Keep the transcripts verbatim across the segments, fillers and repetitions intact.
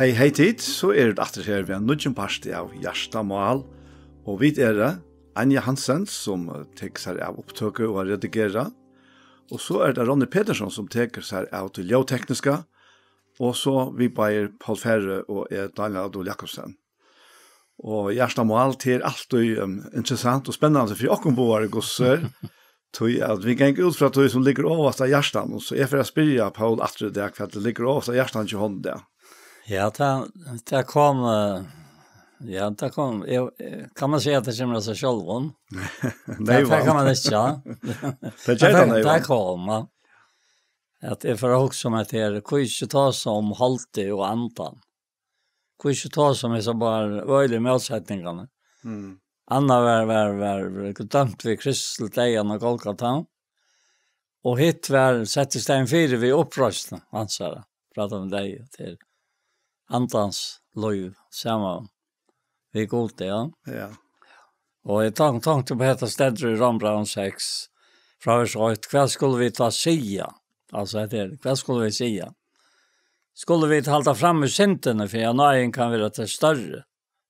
Hey, hey tit, so eru vit aftur her við ein nýggjum parti av Hjartamál. Og vit eru Anja Hansen, sum eh, tekur sær av upptøku og at redigera. Og so er tað Ronny Petersson, sum tekur sær av tí ljóðtekniska. Og so vit báðir, Poul Færø og eg, Daniel Adol Jakobsen. Og Hjartamál, tað er altíð um, interessant og spennandi fyri okkum báðar, gussur. Tí at vit ganga út frá tí, sum liggur ovast á hjartanum, og so eg fer at spyrja Poul aftur í dag, hvat tað liggur ovast á hjartanum hjá honum í dag. Ja, tað, tað kom, eh, ja, tað kom, eg, eh, kann man siga at tað kemur av seg sjálvum? Nei, tað, tað kann man ikki, ja. Tað ger tað, nei, tað kom, ja. At eg fer at hugsa um at her, hví ikki tosa um holdið og andan? Hví ikki tosa um hesar báðar øgiligu mótsetningarnar? Mm. Annað var, var, var, var dømt við Kristus til deyðan á Golgata, og hitt var sett í staðin fyri við uppreisn hansara. Prata um deyða, til andans lív, saman við Gud, ja. Ja. Og eg tank-, tonkti upp hetta stendur í Rómbrævinum seks, frá vers eitt: Hvat skulu vit tá siga? Altso, hetta er, hvat skulu vit siga? Skulu vit halda fram við syndini, fyri at náðin kann vera til størri?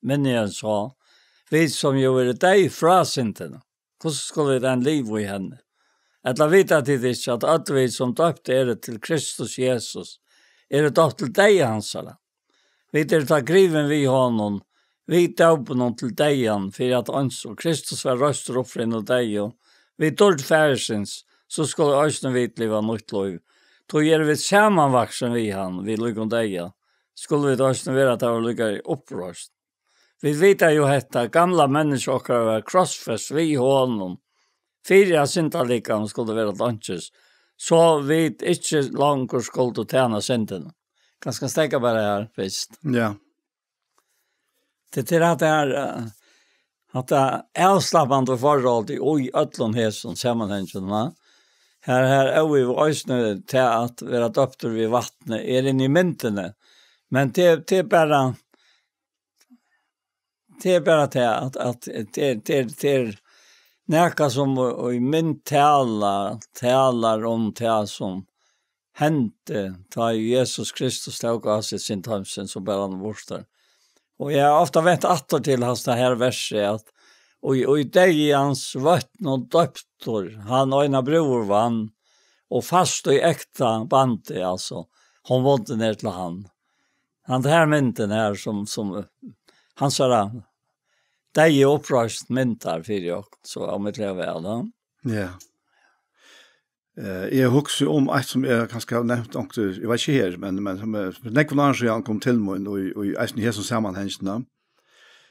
Minni enn so, vit sum jú eru deyð frá syndini, hvussu skulu vit enn liva í henni? Ella vita tit ikki, at øll vit, sum døpt eru til Kristus Jesus, eru døpt til deyða hansara? Vit eru tá grivin við honum, við dópinum til deyðan, fyri at eins og Kristus var reistur upp frá hinum deyðu, við dýrd Faðirsins, so skulu eisini vit liva nýtt lív. Tí eru vit samanvaksin við hann, við líkum deyða, skulu vit eisini vera tað líkari uppreist. Vit vita jú hetta, gamla menniskja okkara var krossfest við honum, fyri at syndalikamið skuldi vera til einkis, so vit ikki longur skuldu tæna syndini. Kanska steðga bara her fyrst. Ja. Tað er at tað er, eh, at tað er avslappandi forhold í, í øllum hesum samanhanginum, va? Her, her er jú eisini tað at vera døptur við vatni, er inni í myndini. Men tað, tað er bara, tað er bara tað at, at tað er, tað er, tað er nakað sum í, í mynd talar, talar um tað sum hendi, tá ið Jesus Kristus tók á seg synd heimsins og bar hann burtur. Og eg havi ofta vent aftur til hetta her versið, at og í, og í deyðans vøtn og døptur, hann eina brúður vann, og fast í ekta bandi, altso, hon vondi nær til hann. Hann, tað her myndin her, sum, sum, eh, hansara deyði uppreisn myndar fyri okkum, so um eg klári væl, ja. Ja. Eh, eg hugsi um eitt sum eg kanska havi nevnt onkuntíð, eg veit ikki her, men, men sum er, fyri nógvum árum síðan kom til mín í, í eisini hesum samanhanginum.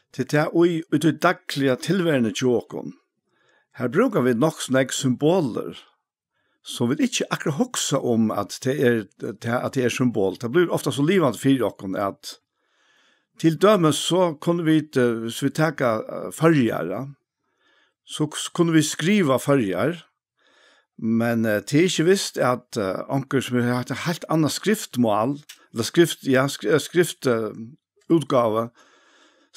Til tað í, í tí dagliga tilveruni hjá okkum. Her brúka vit nokk so nógv symbolir, so vit ikki akkurát hugsa um, at tað er, tað, at tað er symbol. Tað blívur ofta so livandi fyri okkum, at til dømis so kunnu vit, eh, hvis vit taka, eh, Føroyar, ja, so k-, kunnu vit skriva Føroyar, men, eh, tað er ikki vist, at, eh, onkur sum hevur havt eitt heilt annað skriftmál, ella skrift, ja, skri-, eh, skrift, eh, útgávu,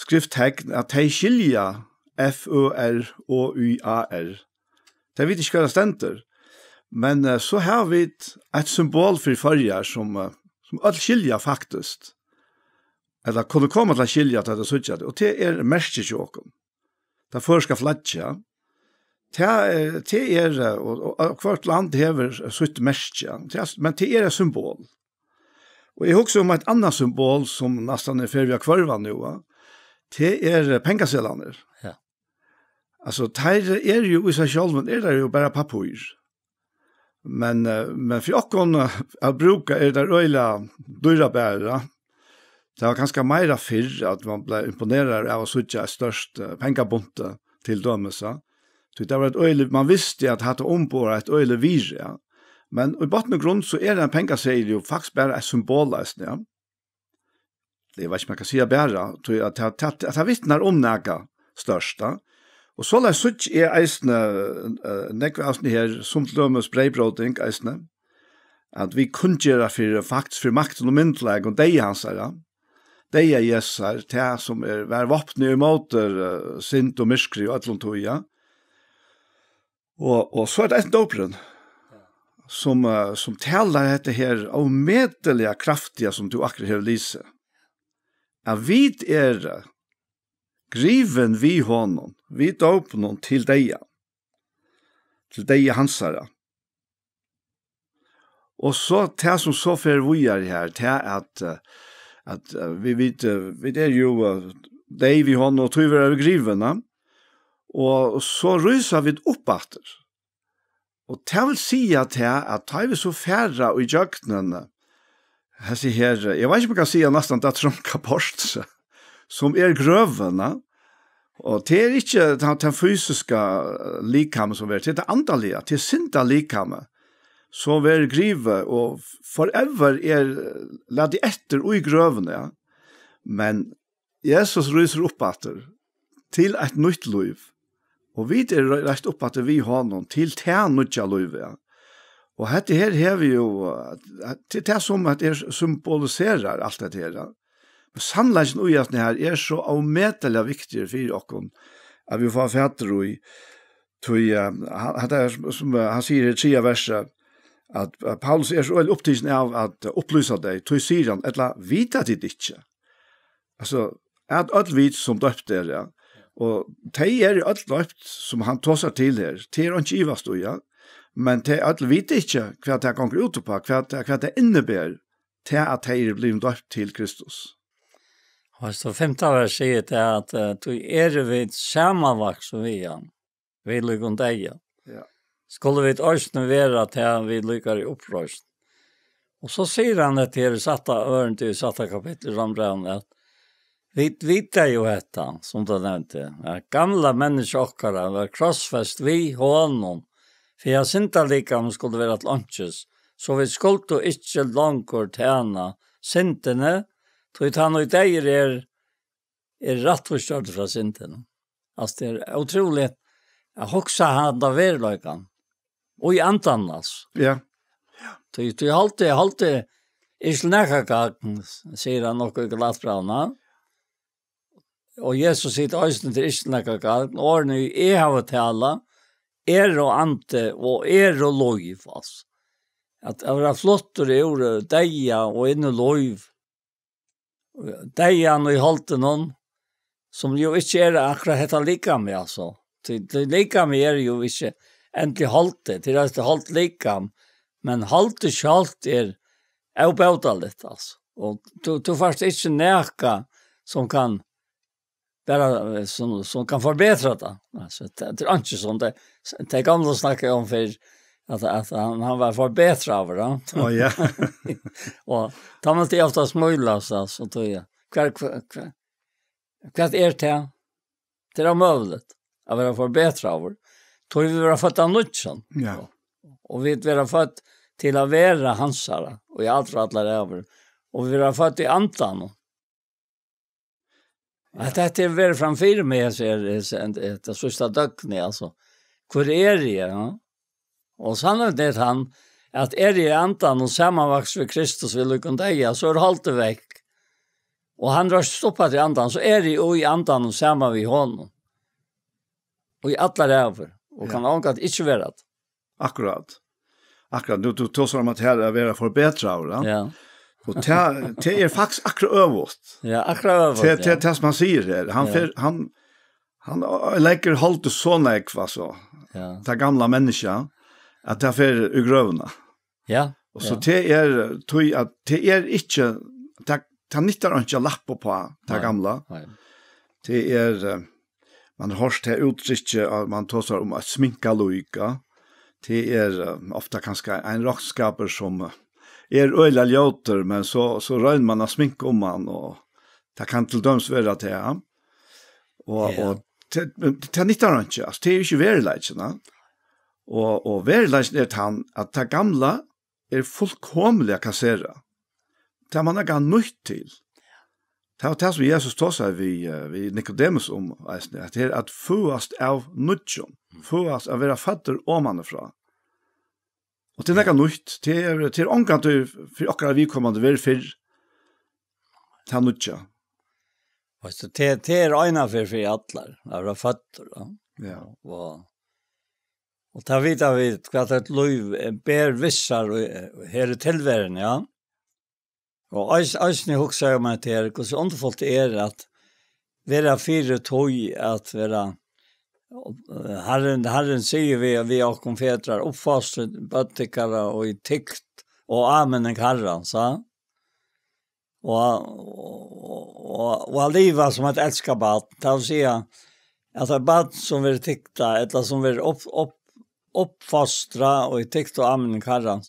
skrifttekn, at tey skilja F Ø R O Y A R. Tey vita ikki, hvat tað stendur. Men, eh, so hava vit eitt symbol fyri Føroyar, sum, eh, sum øll skilja faktiskt. Ella kunnu koma til at skilja, tá tey síggja tað. Og tað er merkið hjá okkum. Tað føroyska flaggið. Tað, eh, tað er, eh, og, og, og hvørt land hevur sítt merki. Tað er, men tað er eitt symbol. Og eg hugsi um eitt annað symbol, sum næstan er ferdig at hvørva nú, va? Tað er, eh, pengaseðlarnir. Ja. Altso, teir eru jú í seg sjálvum, er tað jú bara pappír. Men, eh, men fyri okkum, eh, at brúka er tað øgiliga dýrabara. Tað var kanska meira fyrr, at man bleiv imponeraður av at síggja eitt stórt, eh, pengabunti til dømis, ja. Tí tað var eitt øgiligt, man visti, at hatta umboðar eitt øgiligt virði, ja. Men í botn og grund, so er ein pengaseðil jú faktiskt bara eitt symbol eisini, ja. Eg veit ikki, um man kann siga bara, tí at tað, tað, tað vitnar um nakað stórt, ja. Og soleiðis síggi eg eisini, eh, nógv av sånn her, sum til dømis breyðbróting eisini, at vit kunngera fyri, faktiskt fyri maktin og myndugleikum deyða hansara, deyða Jesusar, tað sum er, var vápnið ímóti, eh, synd og myrkri og øllum tí, ja. Og, og so er tað eisini dópurin, sum, eh, sum talar hetta her ómetaliga kraftiga, sum tú akkurát hevur lisið. at vit eru grivin við honum, við dópinum til deyða, til deyða hansara. Og so tað sum so fer víðari her, tað at, eh, at, eh, vit, vit, eh, vit eru jú, eh, deyð við honum, og tí verða vit grivin, ja. Og so rísa vit upp aftur. Og tað vil siga tað, at tá vit so fara í gjøgnum, eh, hesi her, eh, eg veit ikki, um eg kann siga næstan tað tronga port, sum er grøvin, ja. Og tað er ikki tað, tað fysiska, eh, likamið sum er, tað er tað andaliga, tað er syndalikamið, sum verður grivið og forever er, eh, latið eftir í grøvini, ja. Men Jesus rísur upp aftur til eitt nýtt lív, og vit eru reist upp aftur við honum til tað nýggja lívið, ja. Og hetta her hevur jú, eh, til tað sum at er symboliserar alt hetta her, ja. Men sannleikin í at her er so ómetaliga viktigur fyri okkum, at vit fáa fatur í, tí, eh, hann, hetta er, sum, eh, hann sigur her í triðja versi, at, at Paulus er so øgiliga upptikin av at upplýsa tey, tí sigur hann, ella vita tit ikki? Altso, at øll vit sum døpt eru, ja. Og tey eru øll døpt, sum hann tosar til her. Tey eru ikki ivast í, ja. Men tey øll vita ikki, hvat tað gongur út uppá, hvat, hvat tað inniber, tað at tey eru blivin døpt til Kristus. Og so fimta vers sigur tað at, eh, tí eru vit samanvaksin við hann, við líkum deyða. Ja. Skulu vit eisini vera tað við líkari uppreisn. Og so sigur hann hetta her í sætta ørindi í sætta kapitli í Rómbrævinum, at vit vita jú hetta, sum tú nevndi, at gamla menniskja okkara var krossfest við honum, fyri at syndalikamið skuldi vera til einkis, so vit skuldu ikki longur tæna syndini, tí tann ið deyður er, er rættvísgjørdur frá syndini. Altso, tað er ótrúligt at hugsa handa veruleikan. Og í andan, altso. Ja. Tí, tí haldi, haldi, ikki nakað gagn, sigur hann nokk í Galatbrævinum. Og Jesus sigur eisini, tað er ikki nakað gagn. Orðini, eg havi talað, eru andi og eru lív, altso. At, at vera fluttur úr, eh, deyða og inn í lív. Deyðan í holdinum, sum jú ikki er akkurát hetta likamið, altso. Tí, tí likamið er jú ikki endiliga holdið, tí tað er eitt holdt likam, men holdið sjálvt er óbótaligt, altso. Og tú, tú fært ikki nakað sum kann bara, eh, sum, sum kann forbetra tað. Altso, tað, tað er ikki sum tey, tey gamlu snakkaðu um fyrr, at, at hann, hann var forbetraður, ja. Á, ja. Og tá mátti eg ofta smíla, so, so tog eg, hvat, hvat, hvat, hvat er tað? Tað er ómøguligt at vera forbetraður. Tí vit verða fødd av nýggjum. Ja. Og vit verða fødd til at vera hansara, og í alt og allar ævir. Og vit verða fødd í andanum. At hetta er verið framfyri meg, hesi, hesi, hetta síðsta døgnið, altso. Hvør eri eg, ja? Og sannheitin er tann, at eri eg í andanum samanvaksin við Kristus, við líkum deyða, so er holdið vekk. Og hann reisist upp aftur í andanum, so eri eg í andanum saman við honum. Og í allar ævir, og kann ongantíð ikki vera tað. Akkurát. Akkurát. Nú, tú tosar um at her er vera forbetraður, ja. Ja. Og tað, tað er faktiskt akkurát øvugt. Ja, akkurát øvugt, tað, tað, ja. Tað sum hann sigur her. Hann Ja. fer, hann, hann leggur holdið so nógv, altso. Ja. Tað gamla menniskja, at tað fer í grøvina. Ja, Og so ja. tað er, tí at tað er ikki, tað, tað nyttar ikki at lappa upp á tað Nei, gamla. nei. Tað er, eh, man hevur hoyrt tað úttrykki, at man tosar um at sminka lík, ja. Tað er, eh, ofta kanska ein roknskapur sum, eh, er øgiliga ljótur, men so, so roynir man at sminka um hann, og tað kann til dømis vera tað, ja. Og, Ja. og tað, men tað nyttar ikki, altso, tað er ikki veruleikin, ja. Og, og veruleikin er tann, at tað gamla er fullkomiliga kasserað. Tað man ikki hava nýtt til. Tað var tað, sum Jesus tosaði við, eh, við Nikodemus um, eisini, at tað er at føðast av nýggjum, føðast at vera føddur omanífrá. Og tað er nakað nýtt, tað er, tað er ongantíð fyri okkara viðkomandi verið fyrr, tað nýggja. Veitst tú, tað, tað er eina ferð fyri allar, at vera føddur, ja. Ja. Og, og tað vita vit, hvat eitt lív, eh, ber við sær, og, eh, her í tilveruni, ja. Og eis-, eisini hugsaði eg um at her, hvussu undurfult tað er at vera fyri tí at vera, eh, Harrin, Harrin sigur við, við okkum fedrar, "Uppfostrið børn tykkara og í tykt og áminning Harrans", ha? Og, og, og, og at liva sum eitt elskað barn, tað vil siga, at eitt barn sum verður tyktað, ella sum verður upp, upp, uppfostrað og í tykt og áminning Harrans,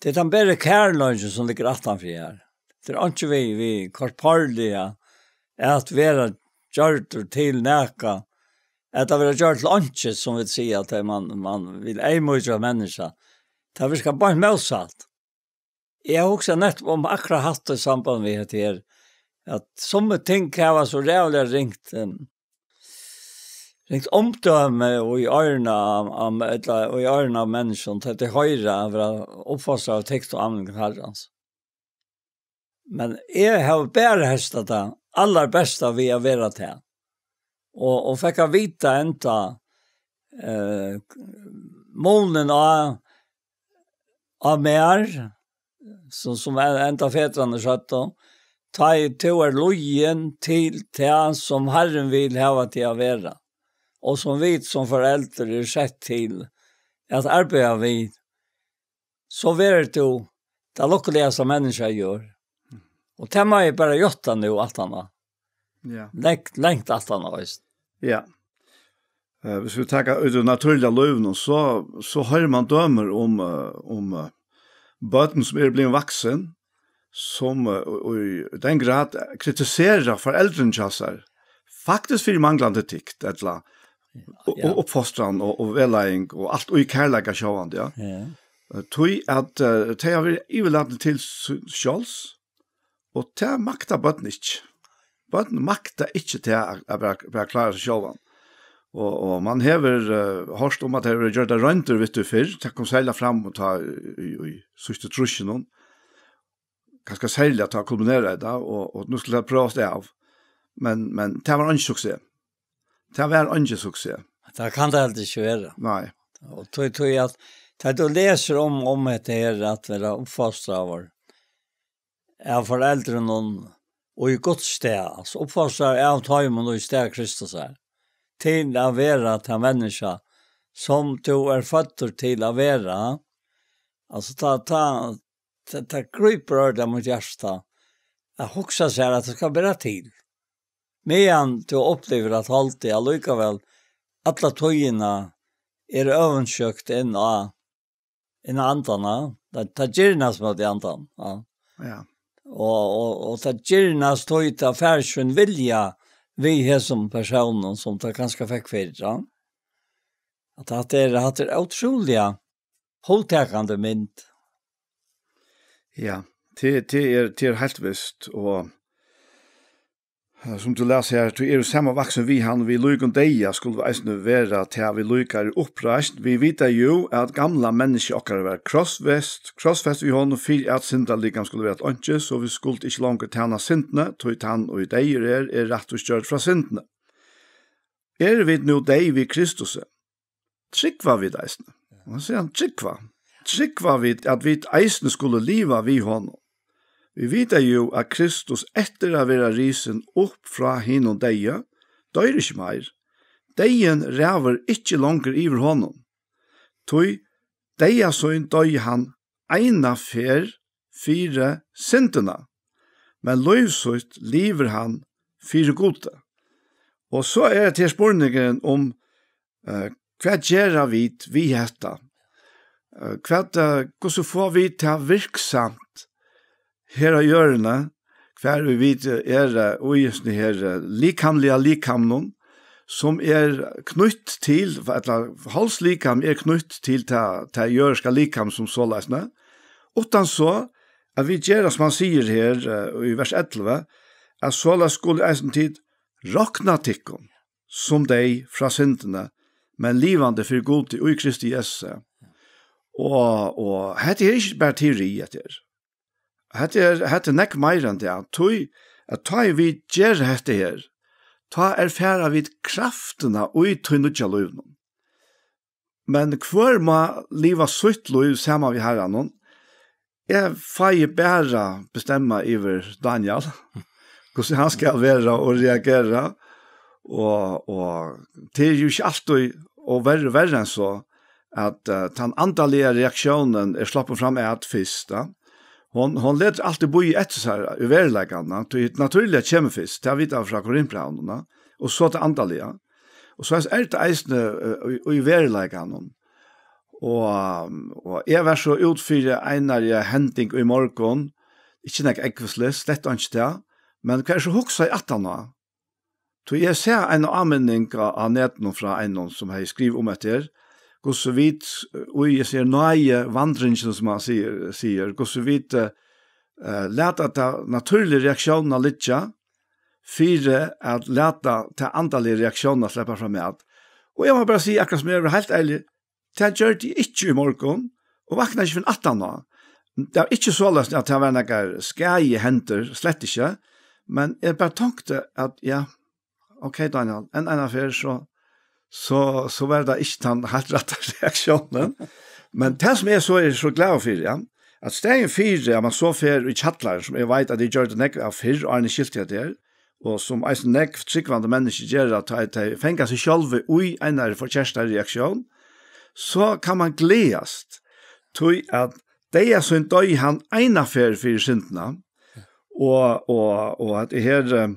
tað er tann beri kærleikin sum liggur aftan fyri her. Tað er einki við, við korporliga at vera gjørdur til nakað, at vera gjørd til einki, sum vit siga, at man, man vil eyðmýkja menniskja. Tað virkar beint mótsatt. Eg hugsi nettupp um akkurát hatta í samband við hetta her, at summi ting hava so ræðuliga ringt, em, ringt omdømi í oyruni á, á, ella í oyruni á menniskjum, tá tey hoyra at vera uppfostrað av tykt og áminning Harrans. Men eg havi bara heystað tað allarbesta við at vera tað. Og, og fekk at vita enda, eh, munin á, á mær, sum, sum en-, enda fedrarnir søgdu, tá ið tú er lýðin til tað, sum Harrin vil hava teg at vera, og sum vit sum foreldur eru sett til at arbeiða við, so verður tú tað lukkuligasta menniskja á jørð. Og tað má eg bara játta nú aftaná. Ja. Langt, langt aftaná, veist. Ja. Eh, hvis vi tar ut det naturliga livet, så, så hører man dømer om, eh, om, eh, børn som er blitt vaksen, som, eh, og, og i den grad kritiserer foreldrene til seg, faktisk for manglende tykt, eller og, Ja. og oppfostran og, og veiledning og alt og í kærleika sjálvandi, ja. Ja. Eh, tí at, eh, tey hava verið yvirlatin til s-, sjálvs, og tað makta børn ikki. Børn makta ikki tað at, at vera, vera klára seg sjálvan. Og, og man hevur, eh, hoyrt um at tað hevur verið gjørt royndir við tí fyrr, tað kom serliga fram og tá í, í, í síðstu trýssunum. Kanska serliga tá kulmineraði tað, og, og nú skal tað prøvast av. Men, men tað var eingin suksess. Tað var eingin suksess. Tað kann tað heldur ikki vera. Nei. Og tí, tí at, tá tú lesur um, um hetta her at vera uppfostraður av foreldrunum og í Guds stað, altso uppfostraður av teimum og í stað Kristus her, til at vera tað menniskja sum tú er føddur til at vera, altso tá, tá, tað, tað grípur ordiliga mítt hjarta at hugsa sær at tað skal vera til. Meðan tú upplivir at holdið allíkavæl alla tíðina er øvundsjúkt inn á, inn á andan, ja. Tað, tað girnast móti andan, ja. Ja. Og, og, og tað girnast tí tað fær sín vilja við hesum persónum sum tað kanska fekk fyrr, ja. At hatta er, hatta er ótrúliga hugtakandi mynd. Ja, tað, tað er, tað er heilt vist, og, eh, sum tú les her, tú er sama vaksin við hann, við líkum deyða skulu vit eisini vera, tá við líka er uppreist. Vit vita jú, at gamla menniskja okkara var krossfest, krossfest við honum, fyri at syndalikam skulu vera til einki, so vit skuldu ikki longur tæna syndini, tí tann, ið deyður er, er rættvísgjørd frá syndini. Eru vit nú deyð við Kristusi? Trúgva vit eisini? Og hann sigur hann, trúgva. Trúgva vit, at vit eisini skulu liva við honum? Vit vita jú, at Kristus, eftir at vera risin upp frá hinum deyðu, doyr ikki meir. Deyðin ræður ikki longur yvir honum. Tí deyða sín doyði hann eina ferð fyri syndina, men lív sítt livir hann fyri Gudi. Og so er hetta her spurningurin um, eh, hvat gera vit við hetta? Eh, hvat, eh, hvussu fáa vit tað virksamt her á jørðini, hvar ið vit, eh, eru, eh, í hesum her, eh, likamliga likamnum, sum er knýtt til, ella hálvt likam er knýtt til tað, tað jørðiska likam sum soleiðis, ne? Uttan so, at vit gera, sum hann sigur her, eh, í vers ellivu, at soleiðis skulu eisini tit rokna tykkum sum deyð frá syndini, men livandi fyri Gudi í Kristi Jesusi. Og, og hetta er ikki bara teori, hetta er. Hetta er, hetta er nógv meira enn tað. Tí at tá ið vit gera hetta her, tá erfara vit kraftina í tí nýggja lívinum. Men hvør má liva sítt lív saman við Harranum? eg fái bara bestemma yvir Daniel, hvussu hann skal vera og reagera, og, og tað er jú ikki altíð, og verri, verri enn so, at, eh, tann andaliga reaktiónin er sloppin fram at fyrst, ja. Hon, hon letur altíð bíða eftir sær í veruleikanum, ja. Tí natúrliga kemur fyrst, tað vita vit frá Korintbrævinum, ja. Og so tað andaliga. Og so er tað eisini, eh, í, í veruleikanum. Og, og eg var so út fyri einari hending í morgun, ikki nakað ógvusligt, slett ikki tað, men hvat er so hugsað aftan á? Tí eg sá eina áminning á, á netinum frá einum, sum hevði skrivað um hetta her, hvussu vit, eh, í, eg sigi, náði vandringini, sum hann sigur, sigur, hvussu vit, eh, eh, lata ta natúrligu reaktiónina liggja, fyri at lata ta andaligu reaktiónina sleppa fram at. Og eg má bara siga, akkurát sum eg eri heilt ærlig, tað gjørdi eg ikki í morgun, og vaknaði ikki fyrr enn aftan á. Tað var ikki soleiðis, at tað var nakar skaði hendur, slett ikki, men eg bara tonkti, at, ja, ok, Daniel, enn eina ferð, so, so, so var tað ikki tann heilt rætta reaktiónin. Men tað, sum eg so eri so glaður fyri, ja, at staðin fyri, at man so fer í kjallaran, sum eg veit, at eg gjørdi nógv av fyrr, áðrenn eg skilti hetta her, og sum eisini nógv trúgvandi menniskju gera, at tá tey fanga seg sjálvi í einari forkertari reaktión, so kann man gleðast, tí at deyða sín doyð hann eina ferð fyri syndina, og, og, og at her, eh,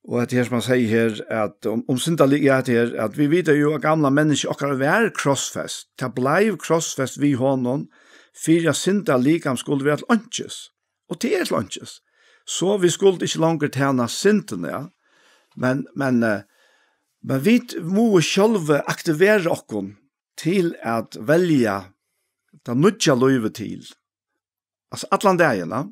og at her, sum hann sigur her, at um, um syndalík, ja, at her, at vit vita jú, at gamla menniskja okkara var krossfest, tað bleiv krossfest við honum, fyri at syndalíkam skuldi vera til einkis. Og tað er til einkis. So vit skuldu ikki longur tæna syndini, ja. Men, men, eh, men vit mugu sjálvi aktivera okkum til at velja tað nýggja lívið til. Altso, allan dagin, ja.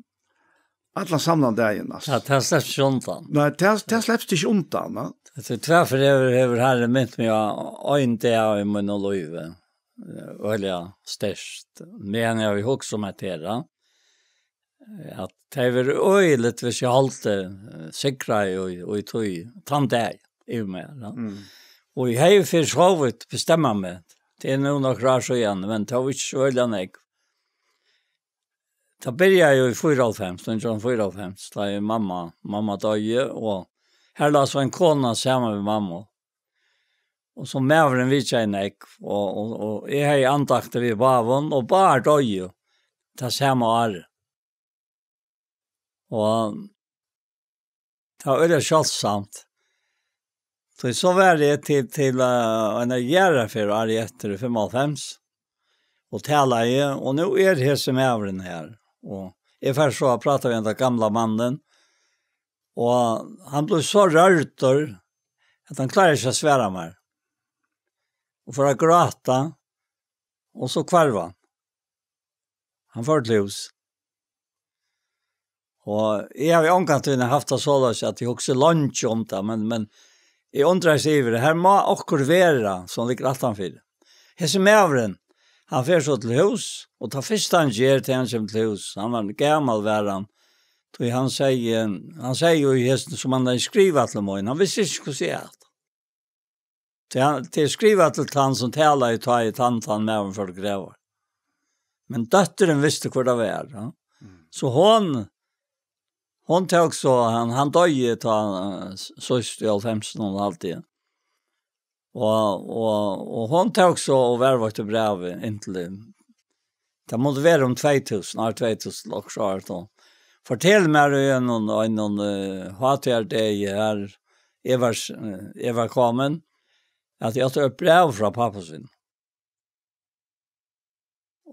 Allan samlan dagin, altso. Ja, tað slepst ikki undan. Nei, tað, tað slepst ikki undan, ja. Altso, tvær ferðir hevur, hevur Harrin mint meg á ein dag í mínum lívi. Eh, øgiliga sterkt. Meðan eg havi hugsað um hetta her, ja. At tað hevur verið øgiligt, hvis eg haldi, eh, sigraði í, í tí, tann dag, yvir mær, ja. Mm. Og eg hevði fyri so vítt bestemma meg. Tað er nú nøkur ár síðan, men tað var ikki so øgiliga nógv. Tað byrjaði jú í fýraoghálvfems, nítjan hundrað og fýraoghálvfems, tá ið mamma, mamma doyði, og har lá so ein kona saman við mammu. Og so maðurin vitjaði nógv, og, og, og eg hevði andaktir við báðum, og báðir doyðu tað sama árið. Og tað var øgiliga sjáldsamt. So, so var eg til, til, eh, eina jarðarferð árið eftir, í fimmoghálvfems, og talaði, og nú er hesin maðurin her. Og eg fari so at práta við henda gamla mannin, og hann bleiv so rørdur, at hann klárar ikki at svara mær. Og fór at gráta, og so hvarv hann. Hann fór til hús. Og eg havi ongantíð havt tað soleiðis, at eg hugsi leingi um tað, men, men eg undraðist yvir, her má okkurt vera, sum liggur aftanfyri. Hesin maðurin, hann fer so til hús, og tað fyrsta hann ger, tá hann kemur til hús, hann var gamal, var hann, tí hann segði, hann segði jú í hesum, sum hann hevði skrivað til mín, hann visti ikki, hvussu eg æt. Tað, tað er skrivað til tann, sum talaði, tá ið tann, tann maðurin fór til gravar. Men dóttirin visti, hvør tað var, ja. Mm. So hon, hon tók so, hann, hann doyði tá, eh, s-, síðst í hálvfemsunum og alt tað. Og, og, og hon tók so og varðveitti brævið inntil tað mátti vera um tvey túsund, ár tvey túsund, okkurt so, tá. Fortelur mær í einum, einum, eh, H T R-degi, har eg var s-, eh, eg var komin, at eg átti eitt bræv frá pápa sínum.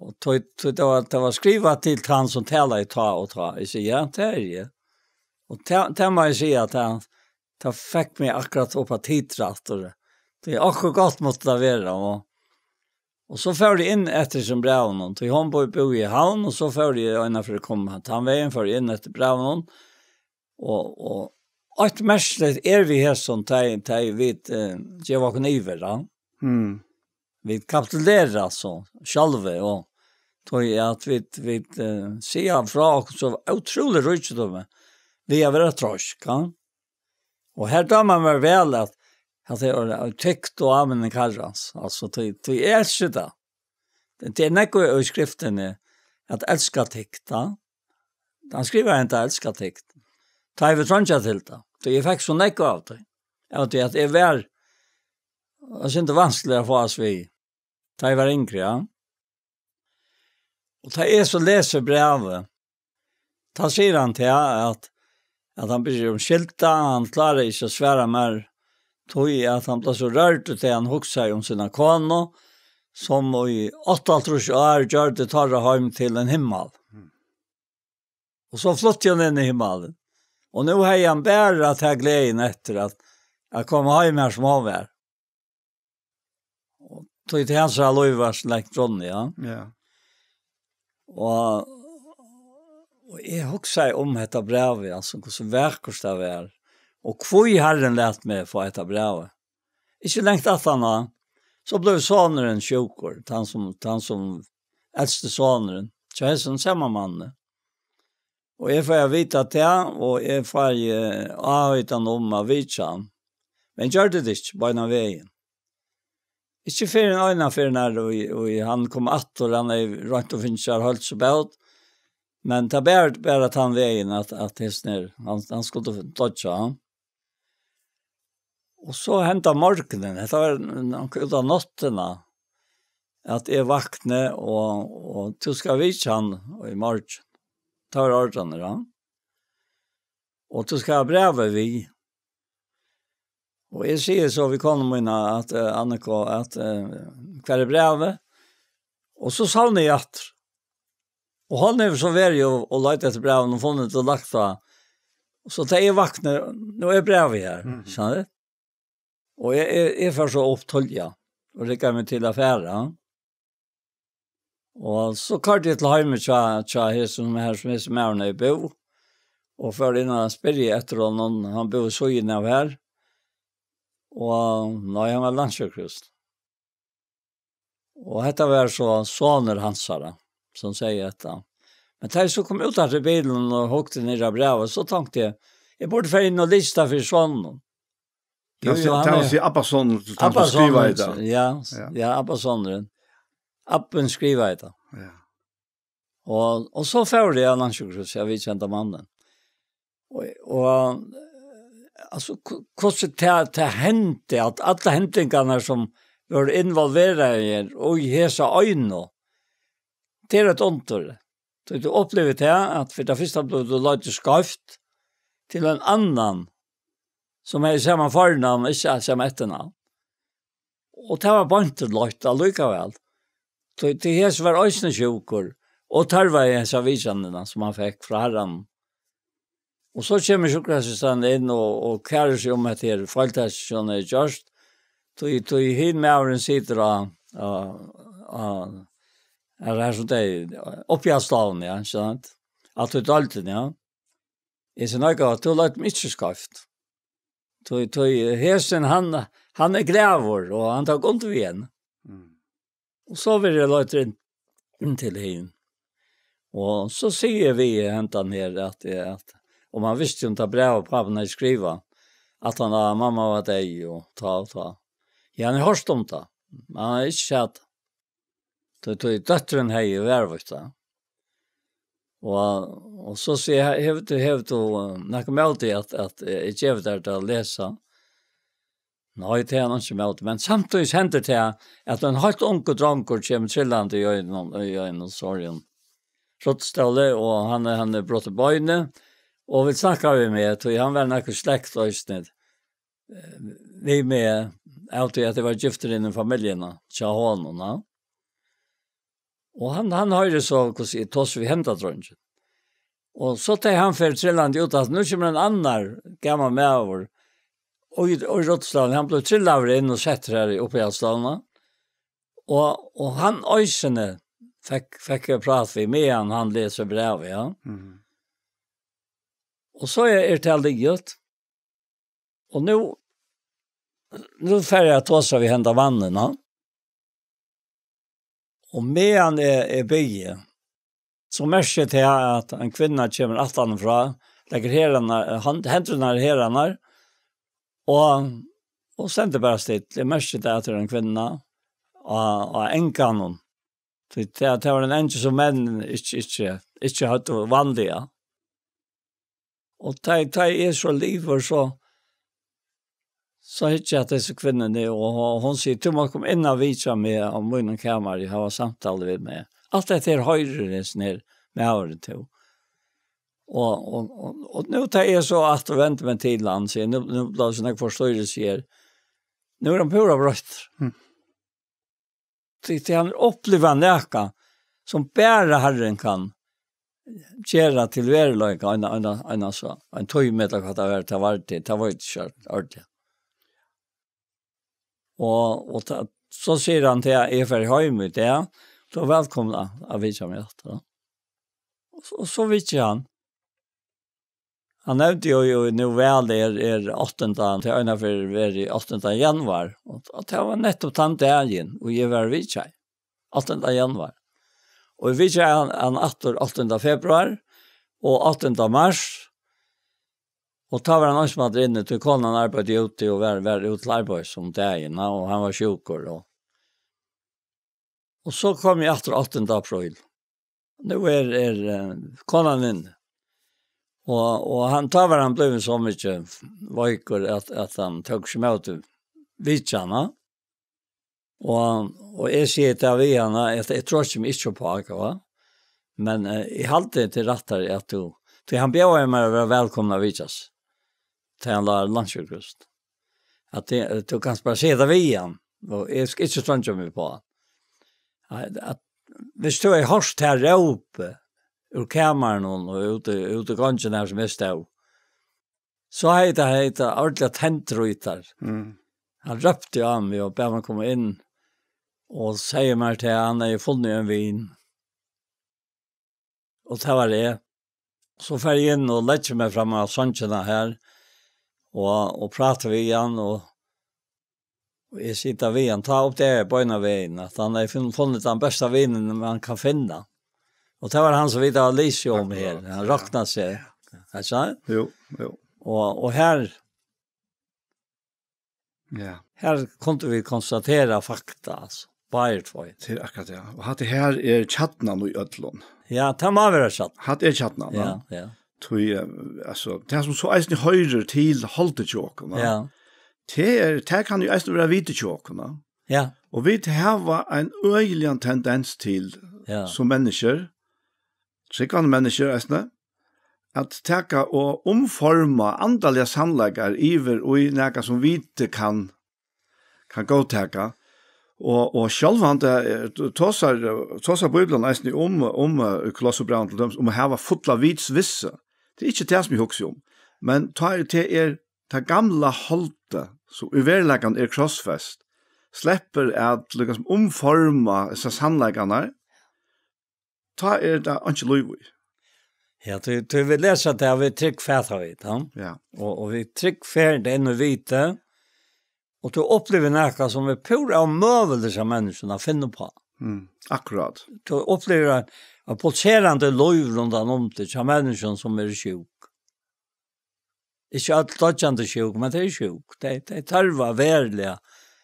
Og tá, tá, tað var, tað var skrivað til tann, sum talaði tá og tá. Eg sigi, ja, tað eri eg. Og tað, tað má eg siga, at tað, tað fekk meg akkurát upp at titra aftur. Tað er akkurát gott mátti tað vera, og, og so fór eg inn eftir hesum brævinum, tí hon bú-, búði í Havn, og so fór eg eina ferð, kom tann vegin, fór eg inn eftir brævinum, og, og eitt merkiligt er við hesum, tá, tá vit, eh, geva okkum yvir, ja. Mm. Vit kapitulera so sjálvi, og tí at vit, vit, eh, siga frá okkum so ótrúlig ríkidømi við at vera troysk, ja. Og her dámar mær væl at, at tað er tykt og áminning Harrans, altso, tí, tí eg elski tað. Tað er nógv í skriftini, at elska tykta. Hann skrivar henda elska tykta. Tá eg vil trongja til tað. Tí eg fekk so nógv av tí. Av tí at eg var, og syntes vanskelig at fáast við. Tá eg var yngri, ja. Og tá eg so lesi brævið, tá sigur hann til at, at hann byrjar um skylda, hann klárar ikki at svara mær, tí at hann bleiv so rørdur, tá hann hugsaði um sína konu, sum í áttaoghálvtrýss ár gjørdi teirra heim til ein himmal. Mm. Og so flutti hon inn í himmalin. Og nú hevði hann bara ta gleðina eftir at, at koma heim har sum hon var. Og tí til hans er lív var slengt rundt, ja. Ja. Og, og eg hugsaði um hetta brævið, altso, hvussu vakurt tað var. Og hví Harrin læt meg fáa hetta brævið. Ikki langt aftaná, so bleiv sonurin sjúkur, tann sum, tann sum elsti sonurin, hjá hesum sama manni. Og eg fái at vita tað, og eg fái, eh, áheitan um at vitja hann. Men gjørdi tað ikki, beinan vegin. Ikki fyrr enn eina ferð nær, og, og hann kom aftur, hann hevði roynt at finna sær heilsubót, men tað bar bara tann vegin, at, at hesin her, hann, hann skuldi doyggja, hann. Og so henda morgunin, hetta var nokk út á náttina, at eg vakni og, og tú skal vitja hann í morgin. Tá er ordan, ja. Og tú skal hava brævið við. Og eg sigi so við konu mína at, eh, Annika, at, eh, hvar er brævið? Og so sovni eg aftur. Og hon hevur so verið og, og leitað eftir brævinum og funnið tað og lagt frá. Og so tá eg vakni, nú er brævið her, Mhm. skjønner du? Og eg, eg, eg fór so upp tíðliga og riggaði meg til at fara. Og so koyrdi eg til heim hjá, hjá hesum her, sum hesin maðurin hevði búð, og fór inn og spurdi eftir honum, hann búði í síðuni av her. Og nei, hann var landssjúkrahús. Og hetta var so sonur hansara, sum segði hetta. Men tá eg so kom út aftur í bilin og hugdi niður á brævið, so tonkti eg, eg burdi farið inn og lisið tað fyri soninum. Tað vil siga, hann tað vil er siga, Abba sonur, tann sum Abba skrivaði sonur, tað. Ja, Ja. ja, Abba sonurin. Abbin skrivaði tað. Ja. Og, og so fór eg á landssjúkrahúsið, eg vitjaði mannin. Og, og, altso, hv-, hvussu tað, tað hendi, at allar hendingarnar sum vóru involveraðar í hesa einu, tað er eitt undur. Tí tú upplivir tað, at fyri tað fyrsta blívur tú leiddur skeivt til ein annan, sum hevði sama fornavn, ikki sama eftirnavn. Og tað var beint leitt allíkavæl. Tí, tí hesin var eisini sjúkur, og tørvaði hesa vitjanina, sum hann fekk frá Harranum. Og so kemur sjúkrasystran inn og, og kærir seg um hetta her, feiltakið, sum hon hevði gjørt. Tí, tí hin maðurin situr á, á, á, er her sum tey, uppi á stovuni, ja, ikki sant? At tú deildin, ja. Eg sigi, nei, gott, tú leit meg ikki skeivt. Tí, tí, hesin, hann, hann er glaður, og hann tók undir við henni. Mm. Og so verði eg leiddur inn, inn til hin. Og so sigi eg við hendan her, at, at, og man visti jo um tað brævið pápin hevði skrivað, at hann, at mamma var deyð, og tá, og tá. Ja, hann hevði hoyrt um tað. Men hann hevði ikki sæð tað. Tí, tí dóttirin hevði varðveitt tað. Og, og so sigi eg, hevur tú, hevur tú, eh, nakað ímóti at, at, eh, eg gevi tær tað at lesa? Nei, tað er hann ikki ímóti. Men samtíðis hendir tað, at ein heilt ungur drongur kemur trillandi í einum, í einum sorgum rullistóli, og hann er, hann er brotið beinið, og vil snakka við meg, tí hann var nakað slekt eisini, eh, við meg, av tí at eg var giftur inn í familjuna hjá honum, ja. Og hann, hann hoyrir so, hvussu eg tosi við henda drongin. Og so tá hann fer trillandi út, at nú kemur ein annar gamal maður, og í, og í rullistólinum, hann bleiv trillaður inn og settur her í, uppi á stovuna. Og, og hann eisini fekk, fekk eg prát við, meðan hann lesur brævið, ja. Mhm. Og so er, er tað liðugt. Og nú, nú fari eg at tosa við henda mannin, ja. Og meðan eg, eg biði, so merki eg til, at ein kvinna kemur aftanífrá, leggur herðarnar, hand-, hendurnar í herðarnar, og, og stendur bara still. Eg merki til, at tað er ein kvinna á, á enganum. Tí tað, tað var ein eingil sum menn ikki, ikki, ikki høvdu vanliga. Og tá, tá eg so livir, so, so hyggi eg at hesi kvinnuni, og hon, hon sigur: «Tú mást koma inn og vitja meg á mínum kamari, hava samtalu við meg.» Alt hetta her hoyrir hesin her maðurin til. Og, og, og, og nú tá eg so aftur vendi meg til hann, sigur, nú, nú bleiv so nógv forstyrrelse her. Nú er hann púra broyttur. Mm. Tí, tí hann upplivir nakað, sum bara Harrin kann gera til veruleika, ein, ein, ein, so, ein tíma ella hvat tað var, tað var til, tað var ikki ordiliga. Og, og ta, so sigur hann til, eg fer heim í dag, so vælkomna at vitja meg aftur. Og so, og so vitjar hann. Hann nevndi jo, jo nú væl er, er áttanda, til eina ferð verið áttanda januar, og, og tað var nettopp tann dagin, og eg var vitjaði, áttanda januar. Og eg vitjaði hann, hann aftur áttanda februar, og áttanda mars, og tá var hann einsamallur inni, tí konan arbeiddi úti og var, var út til arbeiðis um dagin, og hann var sjúkur, og, og so kom eg aftur áttanda apríl. Nú er, er, eh, konan inni. Og, og hann, tá var hann blivin so mikið veikur, at, at hann tók seg ímóti vitjanini. Og, og eg sigi tað við hana, at eg troysti meg ikki uppá, hva? Men, eh, eg haldi til rættari, at tú, tí hann bjóðaði mær at vera vælkomin at vitjast. Tá hann lá á landssjúkrahúsinum. At tað, at tú kanst bara siga tað við hann, og eg skal ikki streingja meg uppá hann. At, at, viss tú hevði hoyrt tað rópið úr kamarinum og út í, út í gongina har sum eg stóð, so hevði tað, hevði tað ordiliga tendrað í tær. Mm. Hann rópti á meg og bað meg koma inn og segði mær til, hann hevði funnið ein vin. Og tað var eg. So fer eg inn og leggi meg fram á songina her, og, og prati við hann, og, og eg sigi við hann, tá uppdagaði eg beinanvegin, at hann hevði funn-, funnið tann besta vinin, man kann finna. Og tað var hann, sum vit hava lisið um her. Akkurát, hann ja. Roknaði seg. Ja. Ikki sant? Jú, jú. Og, og her, ja, her kundu vit konstatera fakta, altso. Báðir tveir. Tað er akkurát, ja. Og hatta her er kjarnin í øllum. Ja, tað má vera kjarnin. Hatta er kjarnin, ja, ja. Tí, eh, altso, tað sum so eisini hoyrir til holdið hjá okkum, ja. Ja. Tað er, tað kann jú eisini vera vitið hjá okkum, ja. Ja. Og vit hava ein øgiligan tendens til, ja, sum menniskjur, trúgvandi menniskjur eisini, at taka og umforma andaligar sannleikar yvir í nakað sum vitið kann, kann góðtaka. Og, og sjálvandi, eh, tosar, tosar Bíblian eisini um, um, eh, í Kolossebrævinum til dømis, um at hava fulla vitsvissu. Tað er ikki tað sum eg hugsi um. Men tá er, tað er tað gamla holdið, sum í veruleikanum er krossfest, sleppur at, líkasum, umforma hesar sannleikarnar, tá er tað einki lív í. Ja, tí, tí vit lesa tað, vit trúgva, fata vit, ja. Ja. Og, og vit trúgva, fer tað inn í vitið, og tú upplivir nakað sum er púra ómøguligt hjá menniskjum at finna uppá. Mm, akkurát. Tú upplivir ein, ein pulserandi lív rundan um teg hjá menniskjum sum eru sjúk. Ikki øll doyggjandi sjúk, men tey eru sjúk. Tey, tey tørva veruliga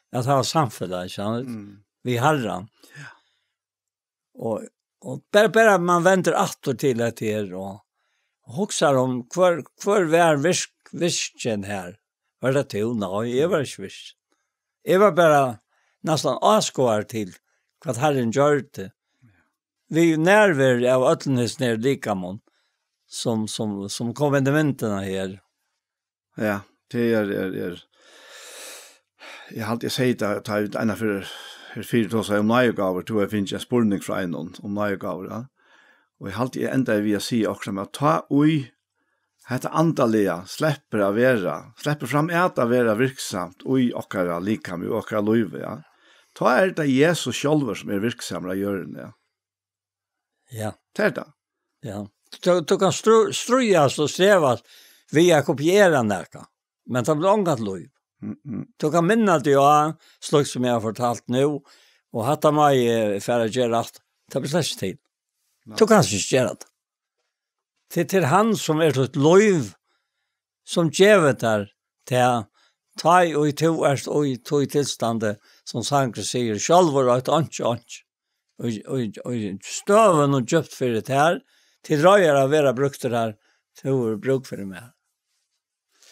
at hava samfelag, ikki sant? Mm. Við Harran. Ja. Og, og bara, bara man vendir aftur til hetta her og hugsar um hvør, hvør var virk-, virkin her? Var tað tú? Nei, eg var ikki virkin. Eg var bara næstan áskoðari til hvat Harrin gjørdi. Við nærveru av øllum hesum her likamum, sum, sum, sum kom inn í myndina her. Ja, tað er, er, er, eg haldi, eg segði tað, tá eg eina ferð, her fyrr tosaði um náðigávur, tú hevur fingið ein spurning frá einum um náðigávur, ja. Og eg haldi, eg endaði við at siga okkurt um, at tá ið hetta andaliga sleppur at vera, sleppur fram at at vera virksamt í okkara likami og okkara lívi, ja. Tá er tað Jesus sjálvur, sum er virksamur á jørðini, ja. Ja. Tað er tað. Ja. Tú, tú kanst strú-, stríðast og strevast við at kopiera nakað, men tað blívur ongantíð lív. Mm, mm. Tú kanst minna teg á, slíkt sum eg havi fortalt nú, og hatta má eg fara at gera aftur. Tað blívur slett ikki til. Nei. Tú kanst ikki gera tað. Tað er hann sum er títt lív, sum gevur tær tað, tá ið tú ert í tí tilstandi, sum sangurin sigur, sjálvur eitt einki, einki. og, og, og støvun og djúpt fyri tær, til reiðar at vera brúktur har, tú hevur brúk fyri meg.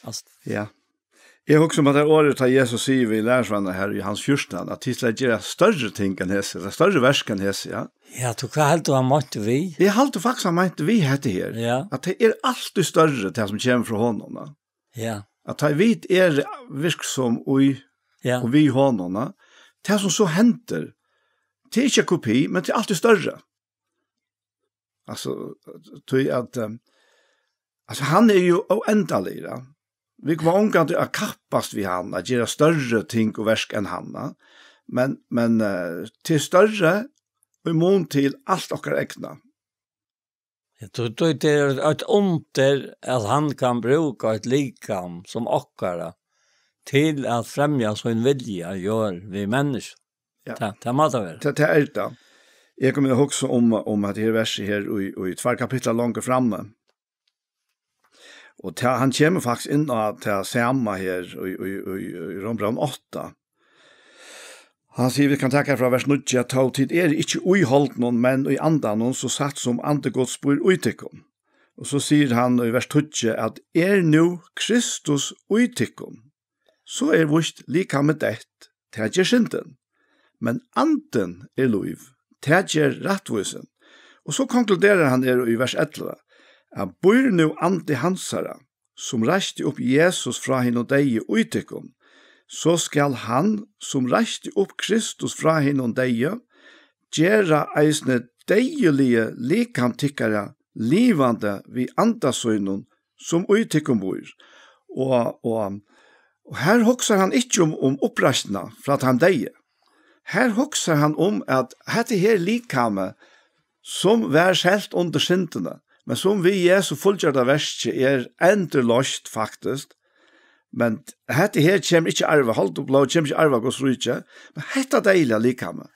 Altso. Ja. Eg hugsi um at tað er orðið, tá Jesus sigur við lærisveinar her í Jóhannes fjúrtan, at tit skal gera størri ting enn hesi, ella størri verk enn hesi, ja. Ja, tú, hvat heldur tú, hann meinti við? Eg haldi faktiskt, hann meinti við hetta her, Ja. at tað er altíð størri, tað sum kemur frá honum, ja. Ja. At tá vit eru virksom í, Ja. og við honum, ja. Tað sum so hendir, tað er ikki ein kopi, men tað er altíð størri. Altso, tí at, eh, altso, hann er jú óendaligur, ja. Vit koma ongantíð at kappast við hann, at gera størri ting og verk enn hann, ja. Men, men, eh, tað er størri í mun til alt okkara egna. Ja, tú, tú, tað er eitt undur, at hann kann brúka eitt likam sum okkara til at fremja sín vilja, gjør við menniskju. Ja. Tað, tað má tað vera. Tað, tað er tað. Eg kom at hugsa um, um at her verset her í, í tvær kapitlar longur frammi. Og tað, hann kemur faktiskt inn á tað sama her í, í, í, í Rómbrævinum átta. Hann sigur, vit kann taka frá vers níggju, at tó tit eru ikki í holdinum, men í andanum, so satt sum andi Guds býr í tykkum. Og so sigur hann í vers tíggju, at er nú Kristus í tykkum, so er víst likamið deytt, tað ger syndin. Men andin er lív, tað ger rættvísin. Og so konkluderar hann her í vers ellivu, at býr nú andi hansara, sum reisti upp Jesus frá hinum deyðu í tykkum, so skal hann, sum reisti upp Kristus frá hinum deyðu, gera eisini deyðiligu likam tykkara livandi við anda sínum, sum í tykkum býr. Og, og, og her hugsar hann ikki um, um uppreisnina frá teim deyðu. Her hugsar hann um, at hetta her likamið, sum var selt undir syndina, men sum við Jesu fullgjørda verki er endurloyst faktiskt, men hetta her kemur ikki arva, hold og blóð kemur ikki arva Guds ríki, men hetta deyðiliga likamið,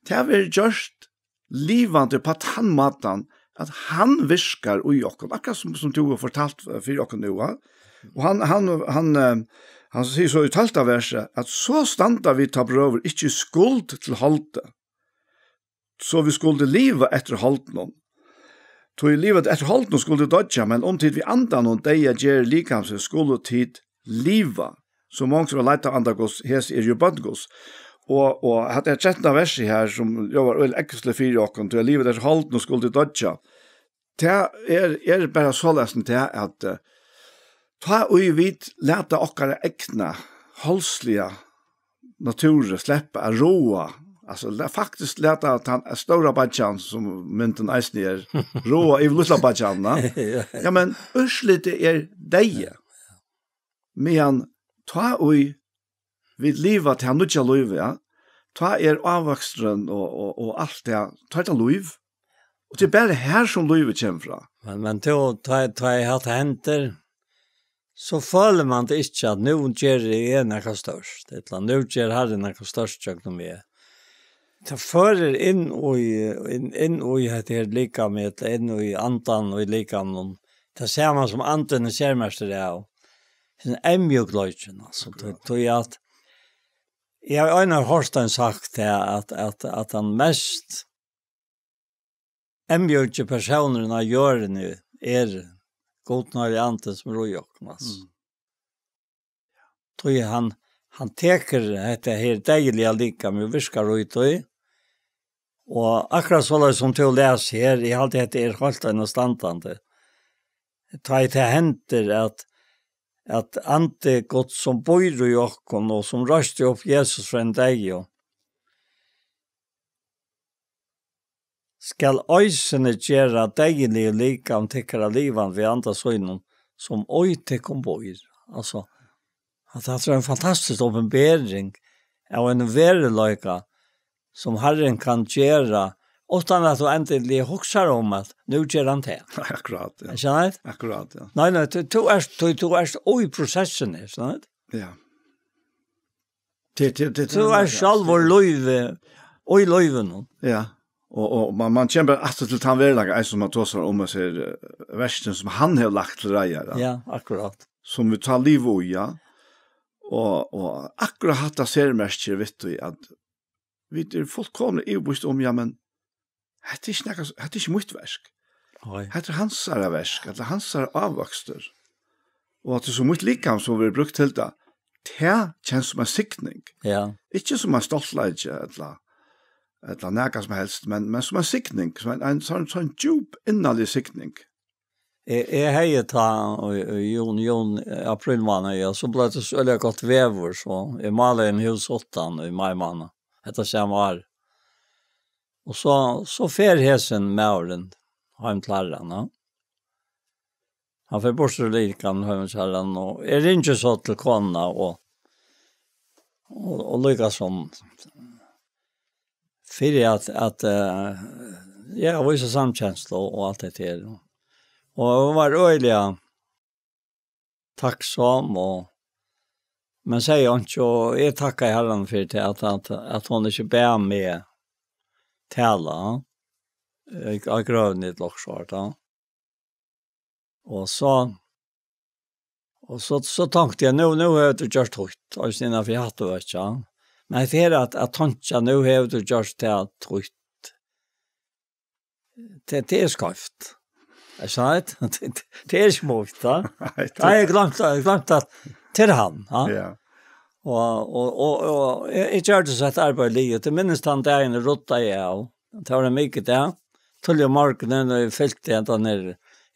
tað verður gjørt livandi upp á tann mátan, at hann virkar í okkum, akkurát sum, sum tú hevur fortalt, eh, fyri okkum nú, ha? Og hann, hann, hann, eh, hann sigur so í tólvta versi, at so standa vit tá, brøður, ikki í skuld til holdið, so vit skuldu liva eftir holdinum. Tí livandi eftir holdinum skuldu doyggja, men um tit við andanum deyða ger likamsins, skulu tit liva. So mong sum er leidd av anda Guds, hesi eru jú børn Guds. Og, og hatta er trettanda versið her, sum ljóðar øgiliga ógvusligt fyri okkum, tí at livandi eftir holdinum skuldu doyggja. Tað er, er bara soleiðis tað at, eh, tá ið vit lata okkara egna, holdsliga natúr sleppa at ráða, altso, la-, faktiskt lata tann stóra beiggjan, sum myndin eisini er, ráða yvir lítla beiggjan, na? Ja. Ja, men úrslitið er deyði. Men tá ið vit liva tað nýggja lívið, ja, tá er ávøksturin og, og, og alt tað, tá er tað lív. Og tað er bara her, sum lívið kemur frá. Men, men tú, tá, tá ið hatta hendir, so følir man tað ikki, at nú geri eg nakað stórt, ella nú ger Harrin nakað stórt gjøgnum meg. Tað førir inn í, inn, inn í hetta her likamið, ella inn í andan og í likamið. Tað sama sum andin er sermerktur av. Ein mjúkleikin, altso, tí, tí at eg havi einaferð hoyrt ein sagt tað, at, at, at tann mest eyðmjúki persónurin á jørðini er Guds heilagi Andi, sum er í okkum, altso. Mm. Tí hann, hann tekur hetta her deyðiliga likamið og virkar í tí. Og akkurát soleiðis sum tú lesur her, eg haldi, hetta er heilt einastandandi. Tá ið tað hendir at, at Andi Guds, sum býr í okkum og sum reisti upp Jesus frá hinum deyðu, skal eisini gera deyðiligu likam tykkara livandi við anda sínum, sum í tykkum býr. Altso, at hatta er ein fantastisk opinbering av einum veruleika, sum Harrin kann gera, uttan at tú endiliga hugsar um, at nú ger hann tað. Nei, akkurát, ja. Skilur tú? Akkurát, ja. Nei, nei, tú, tú ert, tú, tú ert í prosessini, skilur tú? Ja. Tað, tað, tað, Tú tað er ert sjálvur lívið, og í lívinum. Ja. Og, og man, man kemur bara aftur til tann veruleikan, eins og man tosar um, at siga, eh, verkin sum hann hevur lagt til reiðar, ja. Ja, akkurát. Sum vit tá liva í, ja. Og, og akkurát hatta sermerkir við tí, at vit eru fullkomiliga yvirbevíst um, ja, men hetta er ikki nakað, hetta er ikki mítt verk. Nei. Hetta er hansara verk, ella hansara ávøkstur. Og at tað er so mítt likam sum verður brúkt til tað, tað kennst sum ein signing. Ja. Ikki sum ein stoltleiki, ella, ella nakað sum helst, men, men sum ein signing, sum ein, ein sånn, sånn djúp innalig signing. Eg, eg hevði tá í, í juni, juni, apríl mánaði, ja, so bleiv tað so øgiliga gott veður, so eg málaði eini hús uttan í mai mánaði, hetta sama ár. Og so, so fer hesin maðurin heim til Harran, ja. Hann fer burtur úr likamum heim til Harran, og eg ringi so til konuna og, og, og líka sum fyri at, at, eh, ja, vísa samkenslu og, og alt hetta her. Og hon var øgiliga takksom, og, men segði einki, og eg takkaði Harran fyri tað, at, at, at hon ikki bað meg tala, eh, á grøvini ella okkurt sovorðið, ja. Og so, og so, so tonkti eg, nú, nú hevur tú gjørt títt, eisini innanfyri hatta, veit ikki, ja. Men hetta her at, at tonkja, nú hevur tú gjørt tað títt, tað, tað er skeivt. Er sant? Tað, tað er ikki mítt, ja. Nei, tað er gloymt, gloymt at til hann, ja. Ja. Og, og, og, og eg, eg gjørdi so eitt arbeiði liðugt. Eg minnist tann dagin eg ruddaði av. Tað var ein mikudag. Tíðliga um morgunin, og eg fylti hendan her.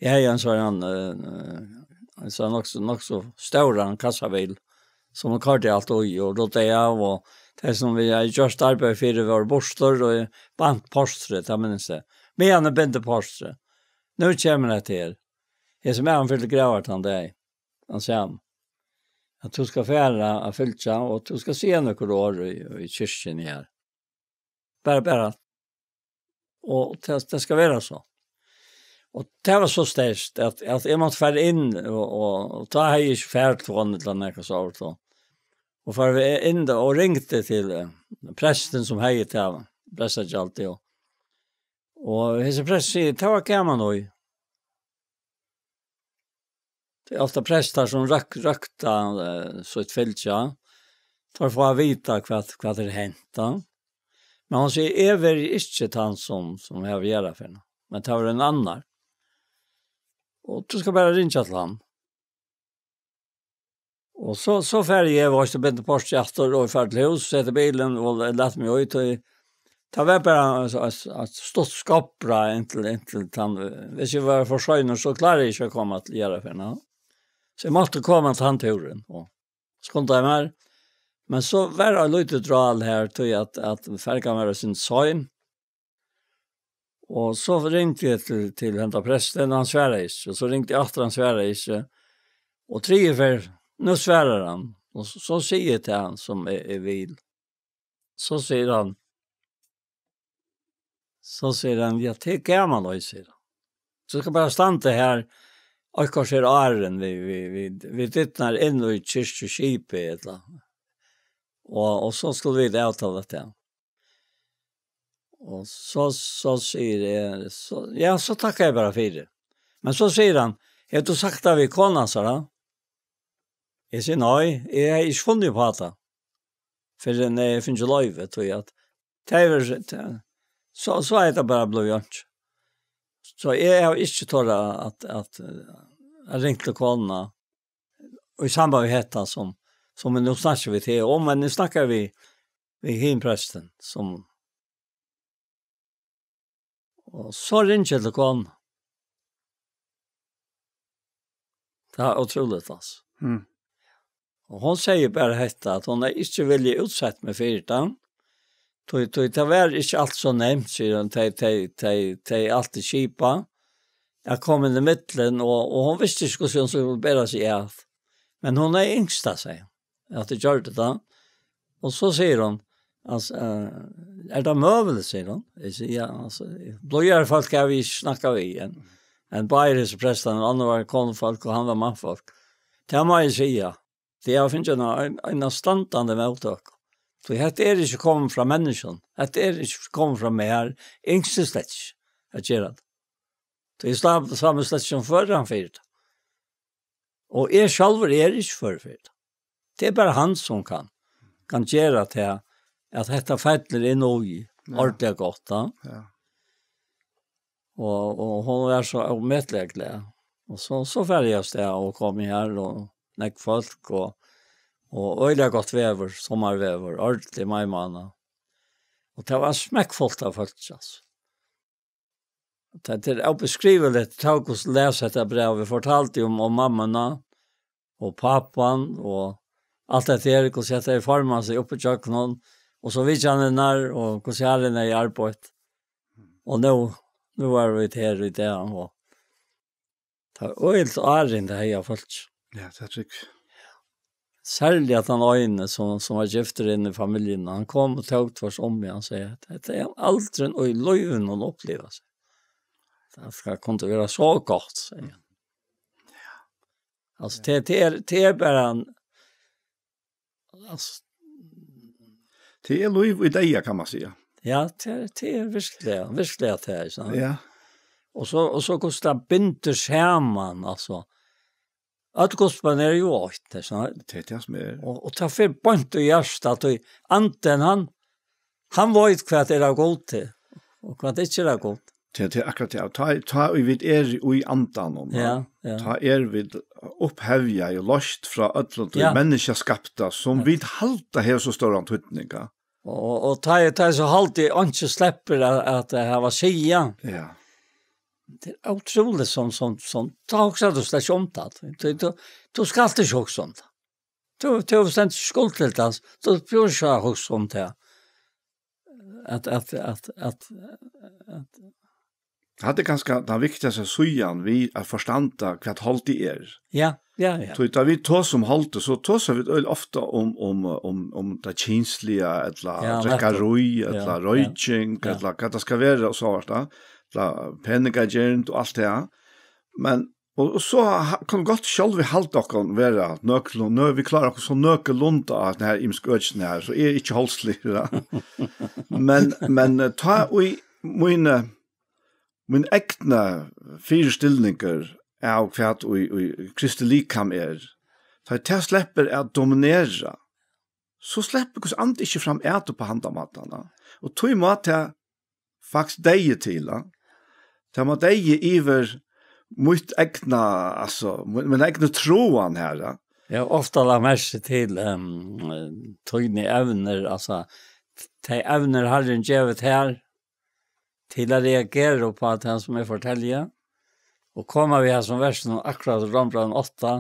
Eg hevði ein sånn, eh, ein sånn nokk so, nokk so stóran kassabil, sum eg koyrdi alt í, og ruddaði av, og tey sum vit hava gjørt arbeiði fyri, vóru burtur, og eg bant portrið, tað minnist eg. Meðan eg bindi portrið. Nú kemur hetta her. Hesin maðurin fer til gravar tann dag. Hann segði, at tú skal fara at fylgja, og tú skal siga nøkur orð í, í kirkjuni her. Bara, bara. Og tað, tað skal vera so. Og tað var so sterkt, at, at eg mátti fara inn, og, og, og tá hevði eg ikki fartelefonina ella nakað sovorðið, og, og fara inn og ringdi til, eh, prestin sum hevði tað, prestagjaldið, og, og hesin prestur sigur, tað var gaman í. Tað er ofta prestar sum røk-, røkta, eh, sítt fylgi. Teir fáa at vita hvat, hvat er hent, ja. Men hann sigur, eg verði ikki tann sum, sum hevur at gera fyri hana. Men tað var ein annar. Og tú skal bara ringja til hann. Og so, so fari eg, veitst tú, bindi portrið aftur, og fari til hús, seti bilin og lati meg í, og tað var bara eitt, eitt, eitt stutt skopra inntil, inntil tann, hvis eg var for seinur, so klári eg ikki at koma til Jarðarferðina. So eg mátti koma til hann túrin, og skundaði mær. Men so var tað eitt lítið drál her, tí at, at ferjan var eitt sindur sein. Og so ringdi eg til, til henda prestin, og hann svaraði ikki. Og so ringdi eg aftur, hann svaraði ikki. Og triðju ferð, nú svarar hann. Og so, so sigi eg til hann sum eg, eg vil. So sigur hann, so sigur hann, ja, tað er gaman, oi, sigur hann. So skal bara standa her, og hvussu er áðrenn við, við, við, við dyrnar inn í kirkjuskipið, ella. Og, og so skulu vit avtala tað. Og so, so sigur eg, so, ja, so takki eg bara fyri. Men so sigur hann, hevur tú sagt tað við konu hansara? Eg sigi, nei, eg havi ikki funnið upp á tað. Fyrr enn eg finni loyvi, tí at tað er, tað, so, so er tað bara blivið einki. So eg havi ikki torað at, at, at ringt til konuna í samband við hetta, sum, sum eg nú snakki við teg um, men eg snakki við, við hin prestin, sum, og so ringi eg til konuna. Tað er ótrúligt, altso. Mm. Og hon sigur bara hetta, at hon er ikki vilja útsett meg fyri tað. Tí, tí, tað var ikki alt so nemt, sigur hon, tey, tey, tey, tey altíð skipa at koma inn í millum, og, og hon visti ikki, hvussu hon skuldi bera seg at. Men hon er yngst, sigur hon, at eg gjørdi tað. Og so sigur hon, altso, eh, er tað møguligt, sigur hon. Eg sigi, ja, altso, blíðari fólk havi eg ikki snakkað við, enn, enn báðir hesir prestarnir, annar var konufólk, og hann var mannfólk. Tað má eg siga. Tey hava fingið eina, ein, eina standandi móttøku. Tí hetta er ikki komið frá menniskjum. Hetta er ikki komið frá mær. Ynskti slett ikki at gera tað. Tí eg sá, sá meg slett ikki sum føran fyri tað. Og eg sjálvur er ikki førur fyri tað. Tað er bara hann sum kann, kann gera tað, at hetta fellur inn í Ja. ordiliga gott, ja. Ja. Og, og hon var so ómetaliga glað. Og so, so fór eg av stað og kom her, og nógv fólk, og, og øgiliga gott veður, summarveður, ordentligt maimánaða. Og tað var smekkfullt av fólki, altso. Tað er óbeskriviligt, tá eg las hetta brævið, fortaldi um, um mammuna, og pápan og alt hetta her, hvussu hetta hevur formað seg upp ígjøgnum, og so vitjanirnar, og hvussu Harrin hevði arbeitt. Og nú, nú eru vit her í dag, og tað er øgiliga árin, tað hevði fólk. Ja, tað er trygt. Serliga at hann eini, sum, sum var giftur inn í familjuna, hann kom og tók tvørst um meg, hann segði, at hetta er aldri í lívinum upplivað, segði hann. Tað skal, kundi vera so gott, segði hann. Altso, tað, tað er, tað er bara ein, altso, tað er lív í deyða, kann man siga. Ja, tað er, tað er virkliga, virkliga tað, ikki sant? Ja. Og so, og so hvussu tað bindur saman, altso. Øll gudsbøn eru jú eitt, tað er sant? Tað er tað sum er. Og, og tað fer beint í hjartað, tí andin, hann, hann veit hvat er av Gudi, og hvat ikki er av Gudi. Tað, tað er akkurát tað. Tá, tá ið vit eru í andanum, ja, ja, tá eru vit upphevjaði og loyst frá øllum tí, ja, menniskjaskapta, sum, ja, vit halda hevur so stóran týdning, ja. Og, og, og tá, tá so haldi eg einki sleppur at, at hava siga. Ja. Tað er ótrúligt sum, sum, sum, tá hugsar tú slett ikki um tað. Tú, tú, tú skalt ikki hugsa um tað. Tú, tú hevur slett ikki skuld til tað. Tú brúkar ikki at hugsa um tað. At, at, at, at, at Hatta er kanska tann viktigasta síðan við at forstanda, hvat holdið er. Ja, ja, ja. Tí tá vit tosa um holdið, so tosa vit øgiliga ofta um, um, um, um tað kynsliga, ella, ja, drekkarí, nettupp, ella, ja, royking, ja, ella hvat tað skal vera, og so vart tað, ella peningagirnd og alt tað. Men, og, og so ha-, kunnu gott sjálv vit halda okkum vera nøkulunda, nø-, vit klára okkum so nøkulunda á hetta her ymisku økinum her, so eg eri ikki holdsligur, ja. Men, men, eh, tá í míni mín egna fyristilningur av hvat í, í Kristi likam er, tá tað sleppur at dominera, so sleppur Guds andi ikki fram at upp á handan mátan, ja. Og tí má tað faktiskt deyði til, ja. Tað má deyði yvir mítt egna, altso, mín, mín egna troan her, ja. Eg havi ofta lagt merki til, ehm, tíni evnir, altso, tey evnir Harrin gevur tær, til at reagera upp á tað sum eg fortelji, og koma við hasum versunum akkurát í Rómbrævinum átta,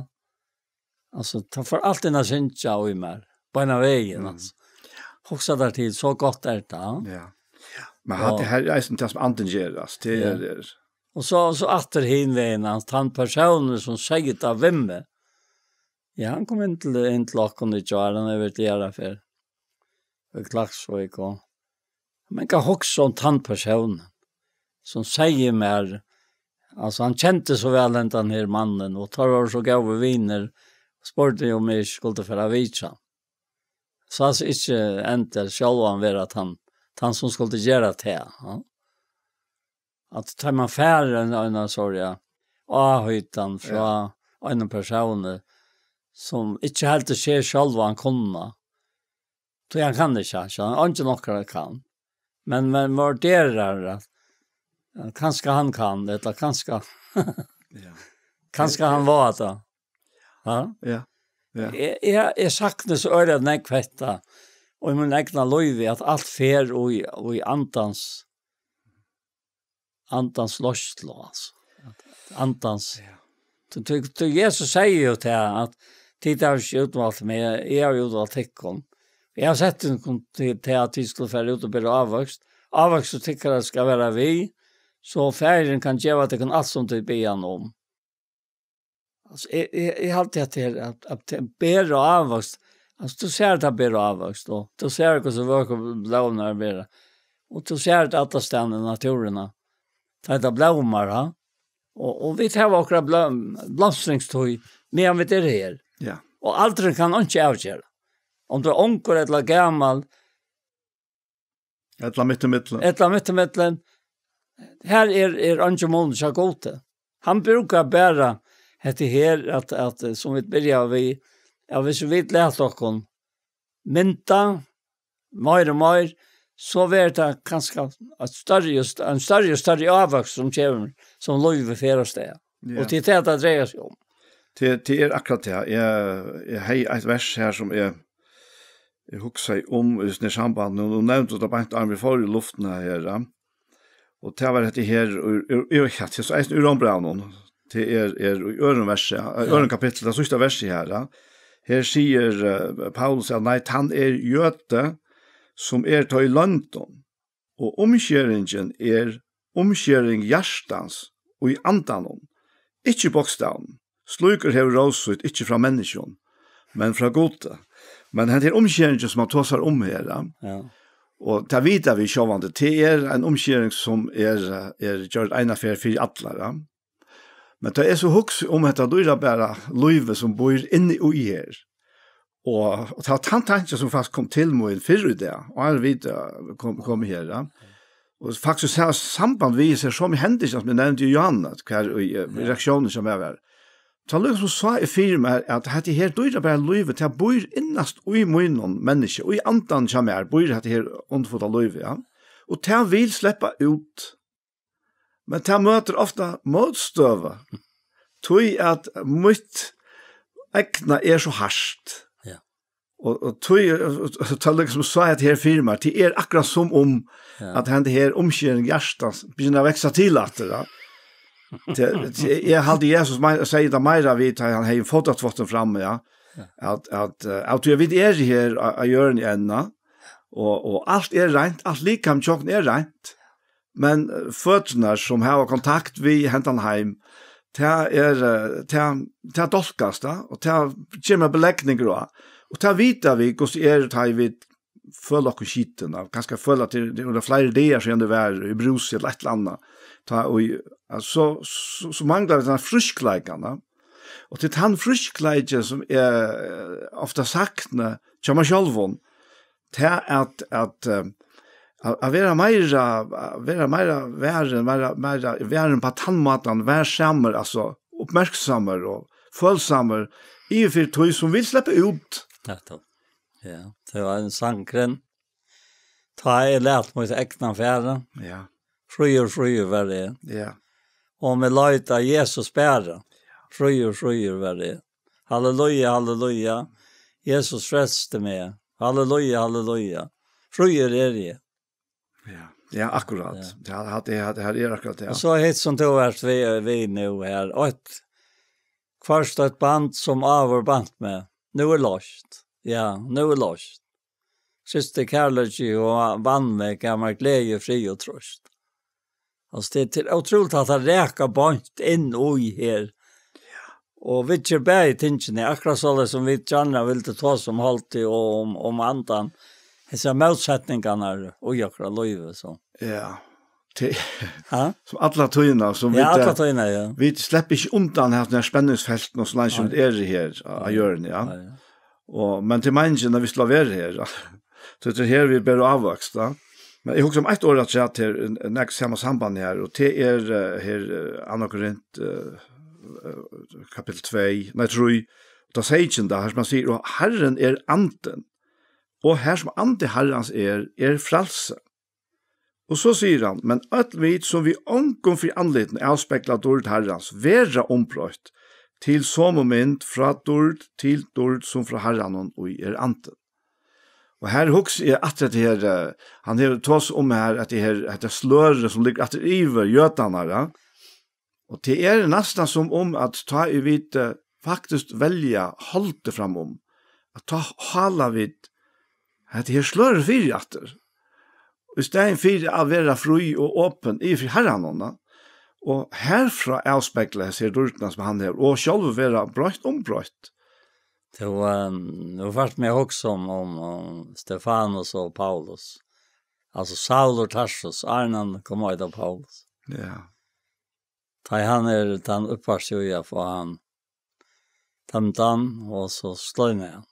altso, tað fór alt inn at syngja í mær, beinanvegin, mm, altso. Hugsa tær til, so gott er tað. Ja. Ja. Men hatta her er eisini tað sum andin ger, altso, tað, ja, er, er. Og so, so aftur hin vegin, altso, tann persónur sum segði tað við meg, ja, hann kom inn til, inn til okkum í gjár, hann hevur verið í aðru ferð. Í Klaksvík, og, men eg kann hugsa um tann persónin, sum segði mær, altso, hann kendi so væl hendan her mannin, og teir vóru so góðir vinir, spurdi um eg ikki skuldi fara at vitja. So altso ikki endiga sjálvan vera tann, tann sum skuldi gera tað, ja. At tá man fær ein, ein, ein, sorry, ja, áheitan frá, ja, einum persóni, sum ikki heldur seg sjálvan kunna, tí hann kann ikki, altso, eingin okkara kann. Men, men vurderar at, at kanska hann kann, ella kanska, ja, kanska hann var tað. Ja. Ja. Ja. Eg, eg, eg sakni so øgiliga nógv hetta, og í mínum egna lívi, at alt fer í, í andans, andans leiðslu, altso. Andans. Ja. Tú, tú, tú, Jesus segði jú tað, at tit hava ikki útvalt meg, eg havi útvalt tykkum. Eg havi sett tykkum til, til at tit skulu fara út og bera ávøkst. Ávøkstur tykkara skal vera við, so Faðirin kann geva tykkum alt, sum tit biðja hann um. Altso, eg, eg, eg haldi at tað er at, at tað ber ávøkst. Altso, tú sært tað ber ávøkst, og tú sært hvussu vøkur blómurnar verða. Og tú sært tað allastaðni í náttúruni. Tá tað blómar, ha? Og, og vit hava okkara blóm-, blomstringstíð, meðan vit eru her. Ja. Og aldurin kann einki avgera. Um tú ert ungur ella gamal, ella mitt ímillum. Ella mitt ímillum. Her er, er eingin munur hjá Gudi. Hann brúkar bara hetta her, at, at, sum vit byrjaðu við, ja, hvis vit lata okkum mynda meir og meir, so verður tað kanska eitt størri og st-, ein størri og størri ávøkstur sum kemur, sum lívið fer av stað. Ja. Og tað er tað, tað dreiar seg um. Tað, tað er akkurát tað. Eg, eg hevði eitt vers her sum eg, eg hugsaði um í samband, nú, nú nevndi tú tað beint áðrenn vit fóru í luftina her, ja. Og tað var hetta her, og, og, og, ja, tað er so eisini í Rómbrævinum. Tað er, er í øðrum versi, ja, í Ja. øðrum kapitli, tað síðsta versið her, ja. Her sigur, eh, Paulus at nei, hann er jødi, sum er tá í løndum, og umskeringin er umskering hjartans í andanum, ikki bókstavum. Slíkur hevur rót sítt ikki frá menniskjum, men frá Gudi. Men hetta er umskeringin, sum hann tosar um her, ja. Ja. Og tað vita vit sjálvandi, tað er ein umskering, sum er, er gjørd eina ferð fyri allar, ja. Men tá eg so hugsi um hetta dýrabara lívið, sum býr inni í her, og, og tað var tann tankin, sum faktiskt kom til mín fyrr í dag, og hann vit, eh, kom, kom her, ja. Og faktiskt har samband við seg, sum í hendingin, sum eg nevndi í Johanna, hvar í, eh, Ja. reaktiónin sum eg var. Tá líkasum sá eg fyri mær, at hetta her dýrabara lívið, tað býr innast í mínum menniskja, og í andan hjá mær býr hetta her undurfulla lívið, ja. Og tað vil sleppa út. Men tað møtir ofta mótstøðu, tí at mítt egna er so hart. Ja. Og, og tí, og, og tá líkasum sá eg hetta her fyri mær, tað er akkurát sum um Ja. at henda her umskering hjartans byrjar at vaksa til aftur, ja. Tað, tað, eg haldi Jesus mei-, segði tað meira við, tá hann hevði fótatvottin frammi, ja. Ja. At, at, eh, at vit eru her á, á jørðini enn, og, og alt er reint, alt likam hjá okkum er reint. Men, eh, føturnar sum hava kontakt við hendan heim, tað er, eh, tað, tað dálkast, ja, og tað kemur belegningur á. Og tað vita vit, hvussu er, tá vit føla okkum skitin, ja, kanska føla at tað, tað eru fleiri dagar síðan tað var í brúsi ella eitt ella annað. Tá og í, altso, so, so manglar vit tann frískleikan, ja. Og tað er tann frískleiki, sum eg, eh, ofta sakni hjá mær sjálvum, tað at, at, eh, at, at vera meira, at vera meira varin, meira, meira varin á tann mátan, varsamur, altso, uppmerksamur og følsamur yvir fyri tí, sum vil sleppa út. Nettupp. Ja, tað var ein sangur. Tá eg læt mítt egna fara, Ja, fríur, fríur var eg. Ja. Og meg leit á Jesus bara, fríur, fríur var eg. Halleluja, halleluja, Jesus frelsti meg. Halleluja, halleluja, fríur er eg. Ja, ja, akkurát. Ja. Ja, hatta er, hatta her er akkurát, ja. Og so hitt sum tú ert við, við nú her. Eitt, hvørt eitt band sum áður bant meg, nú er loyst. Ja, nú er loyst. Kristi kærleiki og vann meg, gav mær gleði, frið og trøst. Altso, tað er til, ótrúligt at tað rakar beint inn í her. Og viðger bæði tingini, akkurát soleiðis sum vit gjarna vildu tosa um holdið og um, um andan. Hesar mótsetningarnar í okkara lívi, so. Ja. Tað, Ha? sum alla tíðina, sum Ja, vit, alla eh, tíðina, ja. vit sleppa ikki undan her, her spenningsfeltini, og so leingi sum Nei. vit eru her á, á jørðini, ja. Nei, ja. Og, men tað er meiningin, at vit skulu vera her, ja. So tað er her, vit bera ávøkst, ja. Men eg hugsi um eitt orð at siga til, eh, nakað sama samband her, og tað er, eh, her, eh, Annað Korint, eh, eh, kapittul tvey, nei, trý, og tað seytjanda, har sum hann sigur, "Og Harrin er Andin, og har sum Andi Harrans er, er frælsi." Og so sigur hann, "Men øll vit, sum við ongum fyri andlitinum avspegla dýrd Harrans, verða umbroytt til somu mynd frá dýrd til dýrd, sum frá Harranum, ið er Andin." Og her hugsi eg aftur at her, eh, hann hevur tosað um her, at tað her, at tað slørið sum liggur aftur yvir jødarnar, ja. Og tað er næstan sum um at tá ið vit, eh, faktiskt velja holdið framum, at tá hála vit hetta her slørið fyri aftur. Í staðin fyri at vera frí og opin yvir fyri Harranum, ja. Og herfrá avspegla hesar dýrdirnar sum hann hevur, og sjálvur vera broytt umbroytt. Tú, eh, nú fært meg at hugsa um, um, um Stefanus og Paulus. Altso Saul úr Tarsus, áðrenn hann kom at heita Paulus. Ja. Tá hann er tann uppvaskti í at fáa hann dømdan, og so sløg hann.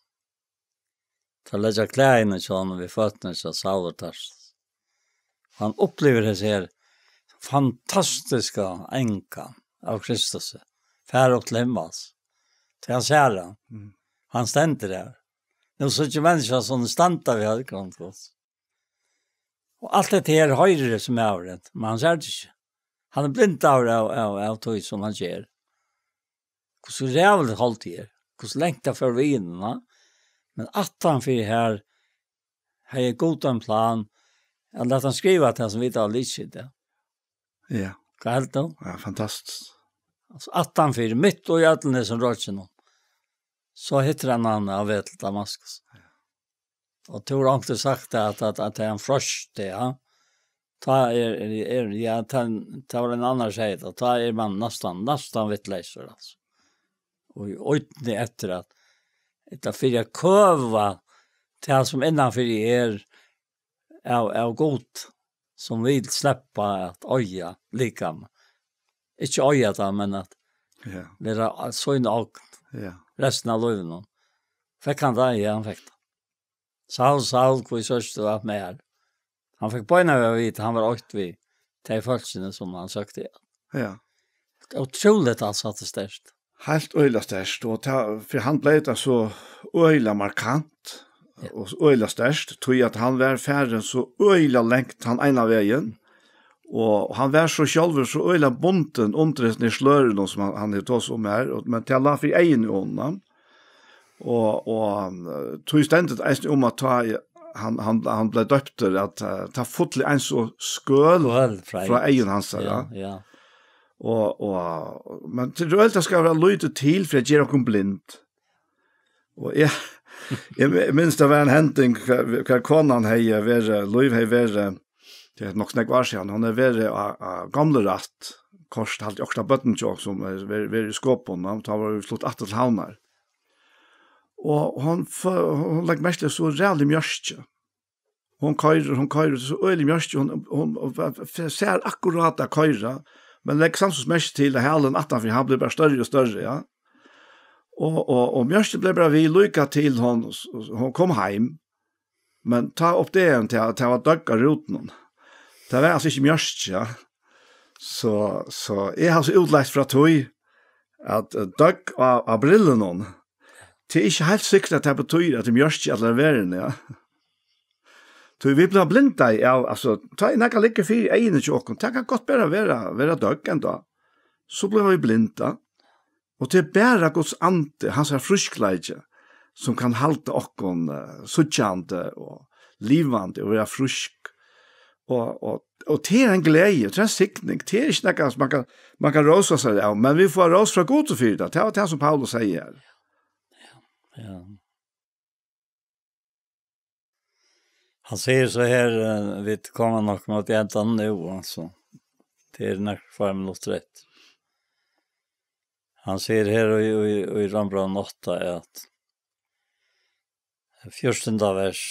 Tá leggja klæðini hjá honum við føturnar hjá Saul úr Tarsus. Hann upplivir hesa her fantastiska angan av Kristusi. Fara upp til himmals. Tí hann sær hann. Mm. Hann stendur har. Nú síggja menniskjuna sum standa við høgra hond Guds. Og alt hetta her hoyrir hesin maðurin, men hann sær tað ikki. Hann er blindaður av, av, av tí sum hann ger. Hvussu ræðuligt hold tað er. Hvussu langt tað fer við honum, va? Men aftan fyri her, hevði Gud ein plan, at lata hann skriva tað sum vit hava lisið, ja. Ja. Hvat heldur tú? Ja, fantastiskt. Altso, aftan fyri, mitt í øllum hesum røkinum, so hittir hann hann á veg til Damaskus. Og tú hevur onkuntíð sagt tað, at, at, at tað er ein freist, ja. Tá er, er, er, ja, tá, tá var ein annar segði tað, tá er man næstan, næstan vitleysur, altso. Og í oynni eftir at, ella fyri at køva tað sum innanfyri er av, av Gud, sum vil sleppa at eiga likam. Ikki eiga tað, men at Ja. vera á sín ogn Ja. restina av lívinum. Fekk hann tað? Ja, hann fekk tað. Saul, Saul, hví søkst tú at mær? Hann fekk beinanvegin at vita, hann var eitt við tey fólkini, sum hann søkti. Ja. Ótrúligt, altso, at tað er sterkt. Heilt øgiliga sterkt, og ta, fyri hann bleiv tað so øgiliga markant Ja. og so øgiliga sterkt, tí at hann var farin so øgiliga langt hann eina vegin, og hann var so sjálvur so øgiliga bundin undir hesum her slørinum sum hann, hann hevur tosað um her, og, men tað lá fyri eygum á honum, og, og, eh, tí stendur tað eisini um at tá hann, hann, hann bleiv doyptur, at, eh, tá fullu eins og skøl Skøl frá frá eygum. eygum hansara. Ja, ja. Og, og, men til rølt skal vera lítið til fyri at gera okkum blind. Og eg, eg minnist, tað var ein hending, hvar, hvar konan hevði verið, Lív hevði verið, tað er nokk so nógv ár síðan, hon hevði verið á, á Gamla Rætt, koyrt, helt eg, okkurt av børnum hjá okkum, sum er verið, verið í skopun, og tá vóru vit flutt aftur til Havnar. Og hon fø-, hon legði merki til so ræðulig mjørki. Hon koyrir, hon koyrir, so øgiliga mjørki, hon, hon, hon f-, f-, sær akkurát at koyra, men leggur samstundis merki til, at halin aftanfyri, hann blívur bara størri og størri, ja. Og, og, og mjørkin bleiv bara við líka til hon, hon kom heim. Men tá uppdagaði hon, tað, tað var døgg á rútinum. Tað var altso ikki mjørki, ja. So, so eg havi so útlagt frá tí, at, eh, døgg á, á brillunum, tað er ikki heilt sikkurt, at tað betýðir, at tað er mjørki í allari verðini, ja. Tí vit blíva blindaði av, altso, tá ið nakað liggur fyri eyguni hjá okkum, tað kann gott bara vera, vera døgg enntá. So blíva vit blind, ja. Og tað er bara Guds andi, hansara frískleiki, sum kann halda okkum, eh, síggjandi og livandi og vera frísk. Og, og, og tað er ein gleði, tað er ein signing, tað er ikki nakað sum man kann, man kann rósa sær av, men vit fáa rós frá Gudi fyri tað. Tað var tað, sum Paulus segði her. Ja. Hann sigur so her, eh, vit koma nokk móti endan nú, altso. Tað er nokk fýra minuttir eftir. Hann sigur her í, í, í Rómbrævinum átta, at fjúrtanda vers: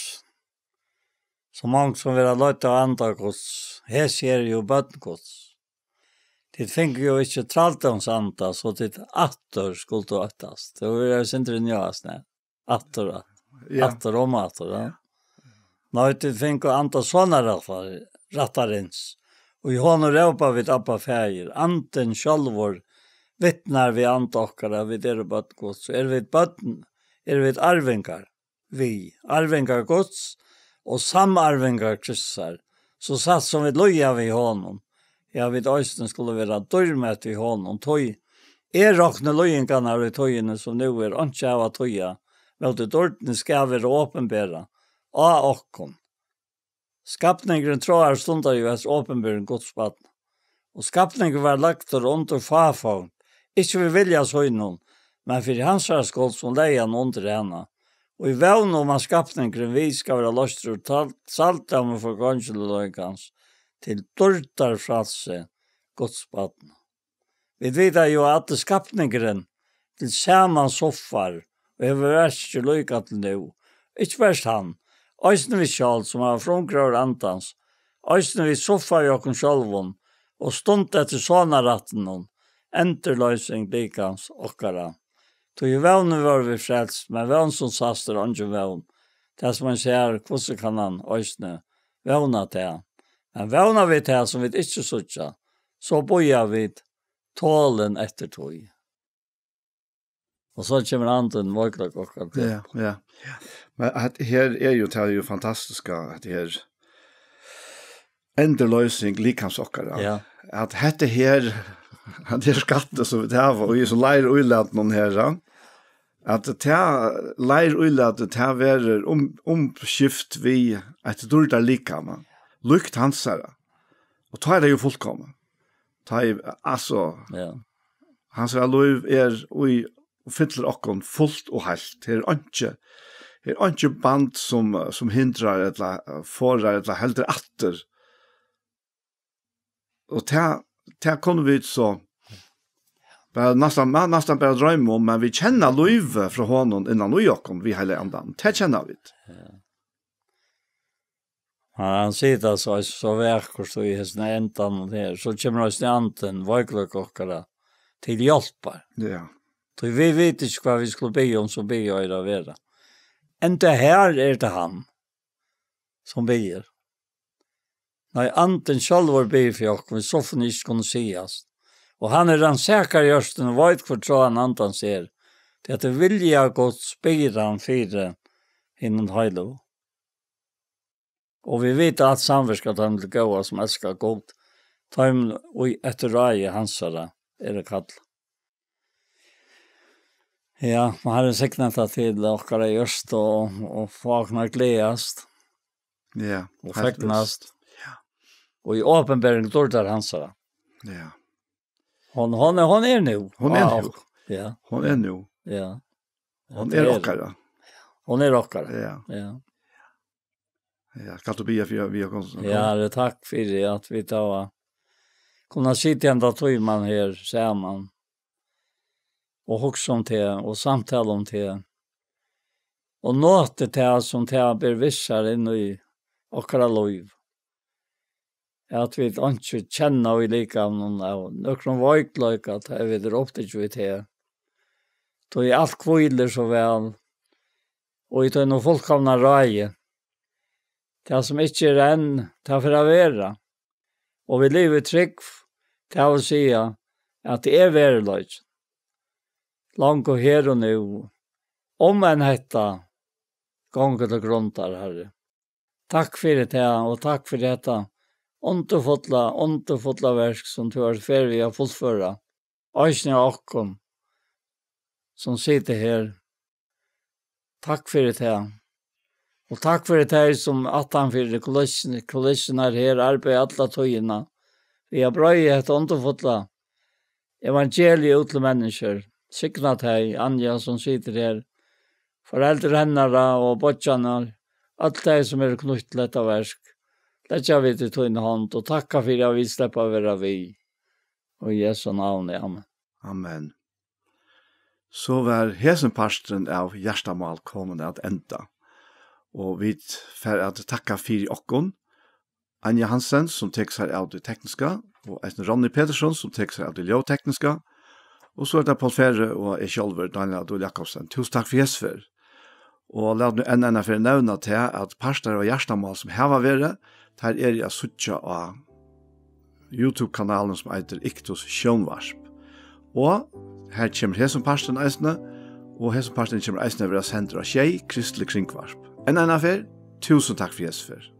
So mong sum verða leidd av anda Guds, hesi eru jú børn Guds. Tit fingu jú ikki trældómsanda, so tit aftur skuldu óttast. Tað var eitt sindur í njáast, nei. Aftur, ja. Ja. Aftur og aftur, ja. Nei, tit fingu anda sonarrættar-, rættarins. Og í honum rópa vit: Abba, Faðir. Andin sjálvur vitnar við anda okkara, at vit eru børn Guds. Eru vit børn, eru vit arvingar við, arvingar Guds og samarvingar Kristusar, so satt sum vit líða við honum, ja, vit eisini skulu vera dýrmæt við honum. Tí eg rokni líðingarnar í tíðini, sum nú er, einki av at týða móti dýrdini, skal vera opinberað á okkum. Skapningurin tráar stundar jú eftir opinberum Guds barn. Og skapningurin var lagdur undir fáfongd, ikki við vilja sínum, men fyri hansara skuld, sum legði hann undir hana. Og í vón um, at skapningurin við skal vera loystur úr tal-, trælldómi forgongiligleikans til dýrdarfrælsi Guds barn. Vit vita jú, at allur skapningurin til samans suffar og hevur verkir líka til nú. Ikki bert hann, eisini vit sjálv, sum hava frumgróður andans, eisini vit suffa í okkum sjálvum og stunda eftir sonarættinum, endurloysing likams okkara. Tí í vónini vóru vit frelst, men vón sum sæst er eingin vón. Tað sum ein sær, hvussu kann hann eisini vóna tað? Men vóna vit tað, sum vit ikki síggja, so bíða vit tolin eftir tí. Og so kemur andin, veikleika okkara til. Ja, ja. Men at her er jú, tað er jú fantastiska, at her, endurloysing likams okkara. Ja. At hetta her, at her skattur, sum vit hava, og í so leir ílatinum her, ja, at tað leir ílatið, tað verður um, umskift við eitt dýrdar likama, líkt hansara. Og tá er tað jú fullkomið. Tá er, altso, ja, hansara lív er í, og fyllir okkum fult og heilt. Her er einki, her er einki band sum, sum hindrar ella, eh, forðar ella heldur aftur. Og tað, tað kunnu vit so bara næstan, næstan bara droyma um, men vit kenna lívið frá honum innan í okkum, við Heilaga Andanum. Tað kenna vit. Ja. Ja, hann sigur tað so, so vakurt, og í hesum endanum her, so kemur eisini Andin, veikleika okkara, til hjálpar. Ja. Tí vit vita ikki, hvat vit skulu biðja um, so biðja okkara vera. Enda her er tað hann, sum biður. Nei, Andin sjálvur biður fyri okkum, vit so kunnu ikki kunnu sigast. Og hann er rannsakari hjørtuni og veit, hvør tráan Andans er. Tí at tað vilja Guds biður hann fyri hinum heilagu. Og vit vita, at samvirka teimum til góða, sum elska Gud, teimum, ið eftir ráði hansara eru kallað. Ja, má Harrin signa tað til okkara hjørtu og, og fáa okkum at gleðast. Ja, og heilt fegnast. Vist. Ja. Og í opinbering dýrdar hansara. Ja. Hon, hon er, hon er nú. Hon er nú. Ja. Hon er nú. Ja. Hon er okkara. Hon er okkara. Ja. Ja. Ja, skalt tú biðja fyri, við okkum? Ja, Harri, takk fyri at vit hava kunnað sita henda tíman her saman og hugsa um teg og samtala um teg og notið tað, sum tað ber við sær inn í okkara lív. At vit einki kenna í likamnum av nøkrum veikleika, tá vit eru upptikin við teg. Tí alt hvílir so væl, og í tínum fullkomna ráði. Tað, sum ikki er enn, tað fer at vera. Og vit liva í trúgv, tað vil siga, at tað er veruleikin. Longu her og nú, um enn hetta gongur til grundar, Harri. Takk fyri tað, og takk fyri hetta undurfulla, undurfulla verk, sum tú ert í ferð við at fullføra. Eisini okkum, sum sita her. Takk fyri tað. Og takk fyri tey, sum aftan fyri kulissin-, kulissurnar her arbeiða alla tíðina við at breiða hetta undurfulla evangeliið út til menniskjur. Signa tey, Anja, sum situr her, foreldur hennara og beiggjarnar, øll tey, sum eru knýtt til hetta verk. Leggja vit í tína hond og takka fyri, at vit sleppa at vera við. Og í Jesu navni, amen. Amen. So var hesin parturin av Hjartamál komin at enda. Og vit fara at takka fyri okkum. Anja Hansen, sum tekur sær av tí tekniska, og eisini Ronny Petersson, sum tekur sær av tí ljóðtekniska, og so er tað Poul Ferre og eg sjálvur, Daniel Adol Jakobsen. Túsund takk fyri hesa ferð. Og lat meg enn eina ferð nevna tað, at partar av Hjartamál, sum hava verið, teir eru at síggja á YouTube-kanalinum, sum eitur Iktus Sjónvarp. Og her kemur hesin parturin eisini, og hesin parturin kemur eisini at vera sendur á Sjey, kristiligt kringvarp. Enn eina ferð, túsund takk fyri hesa ferð.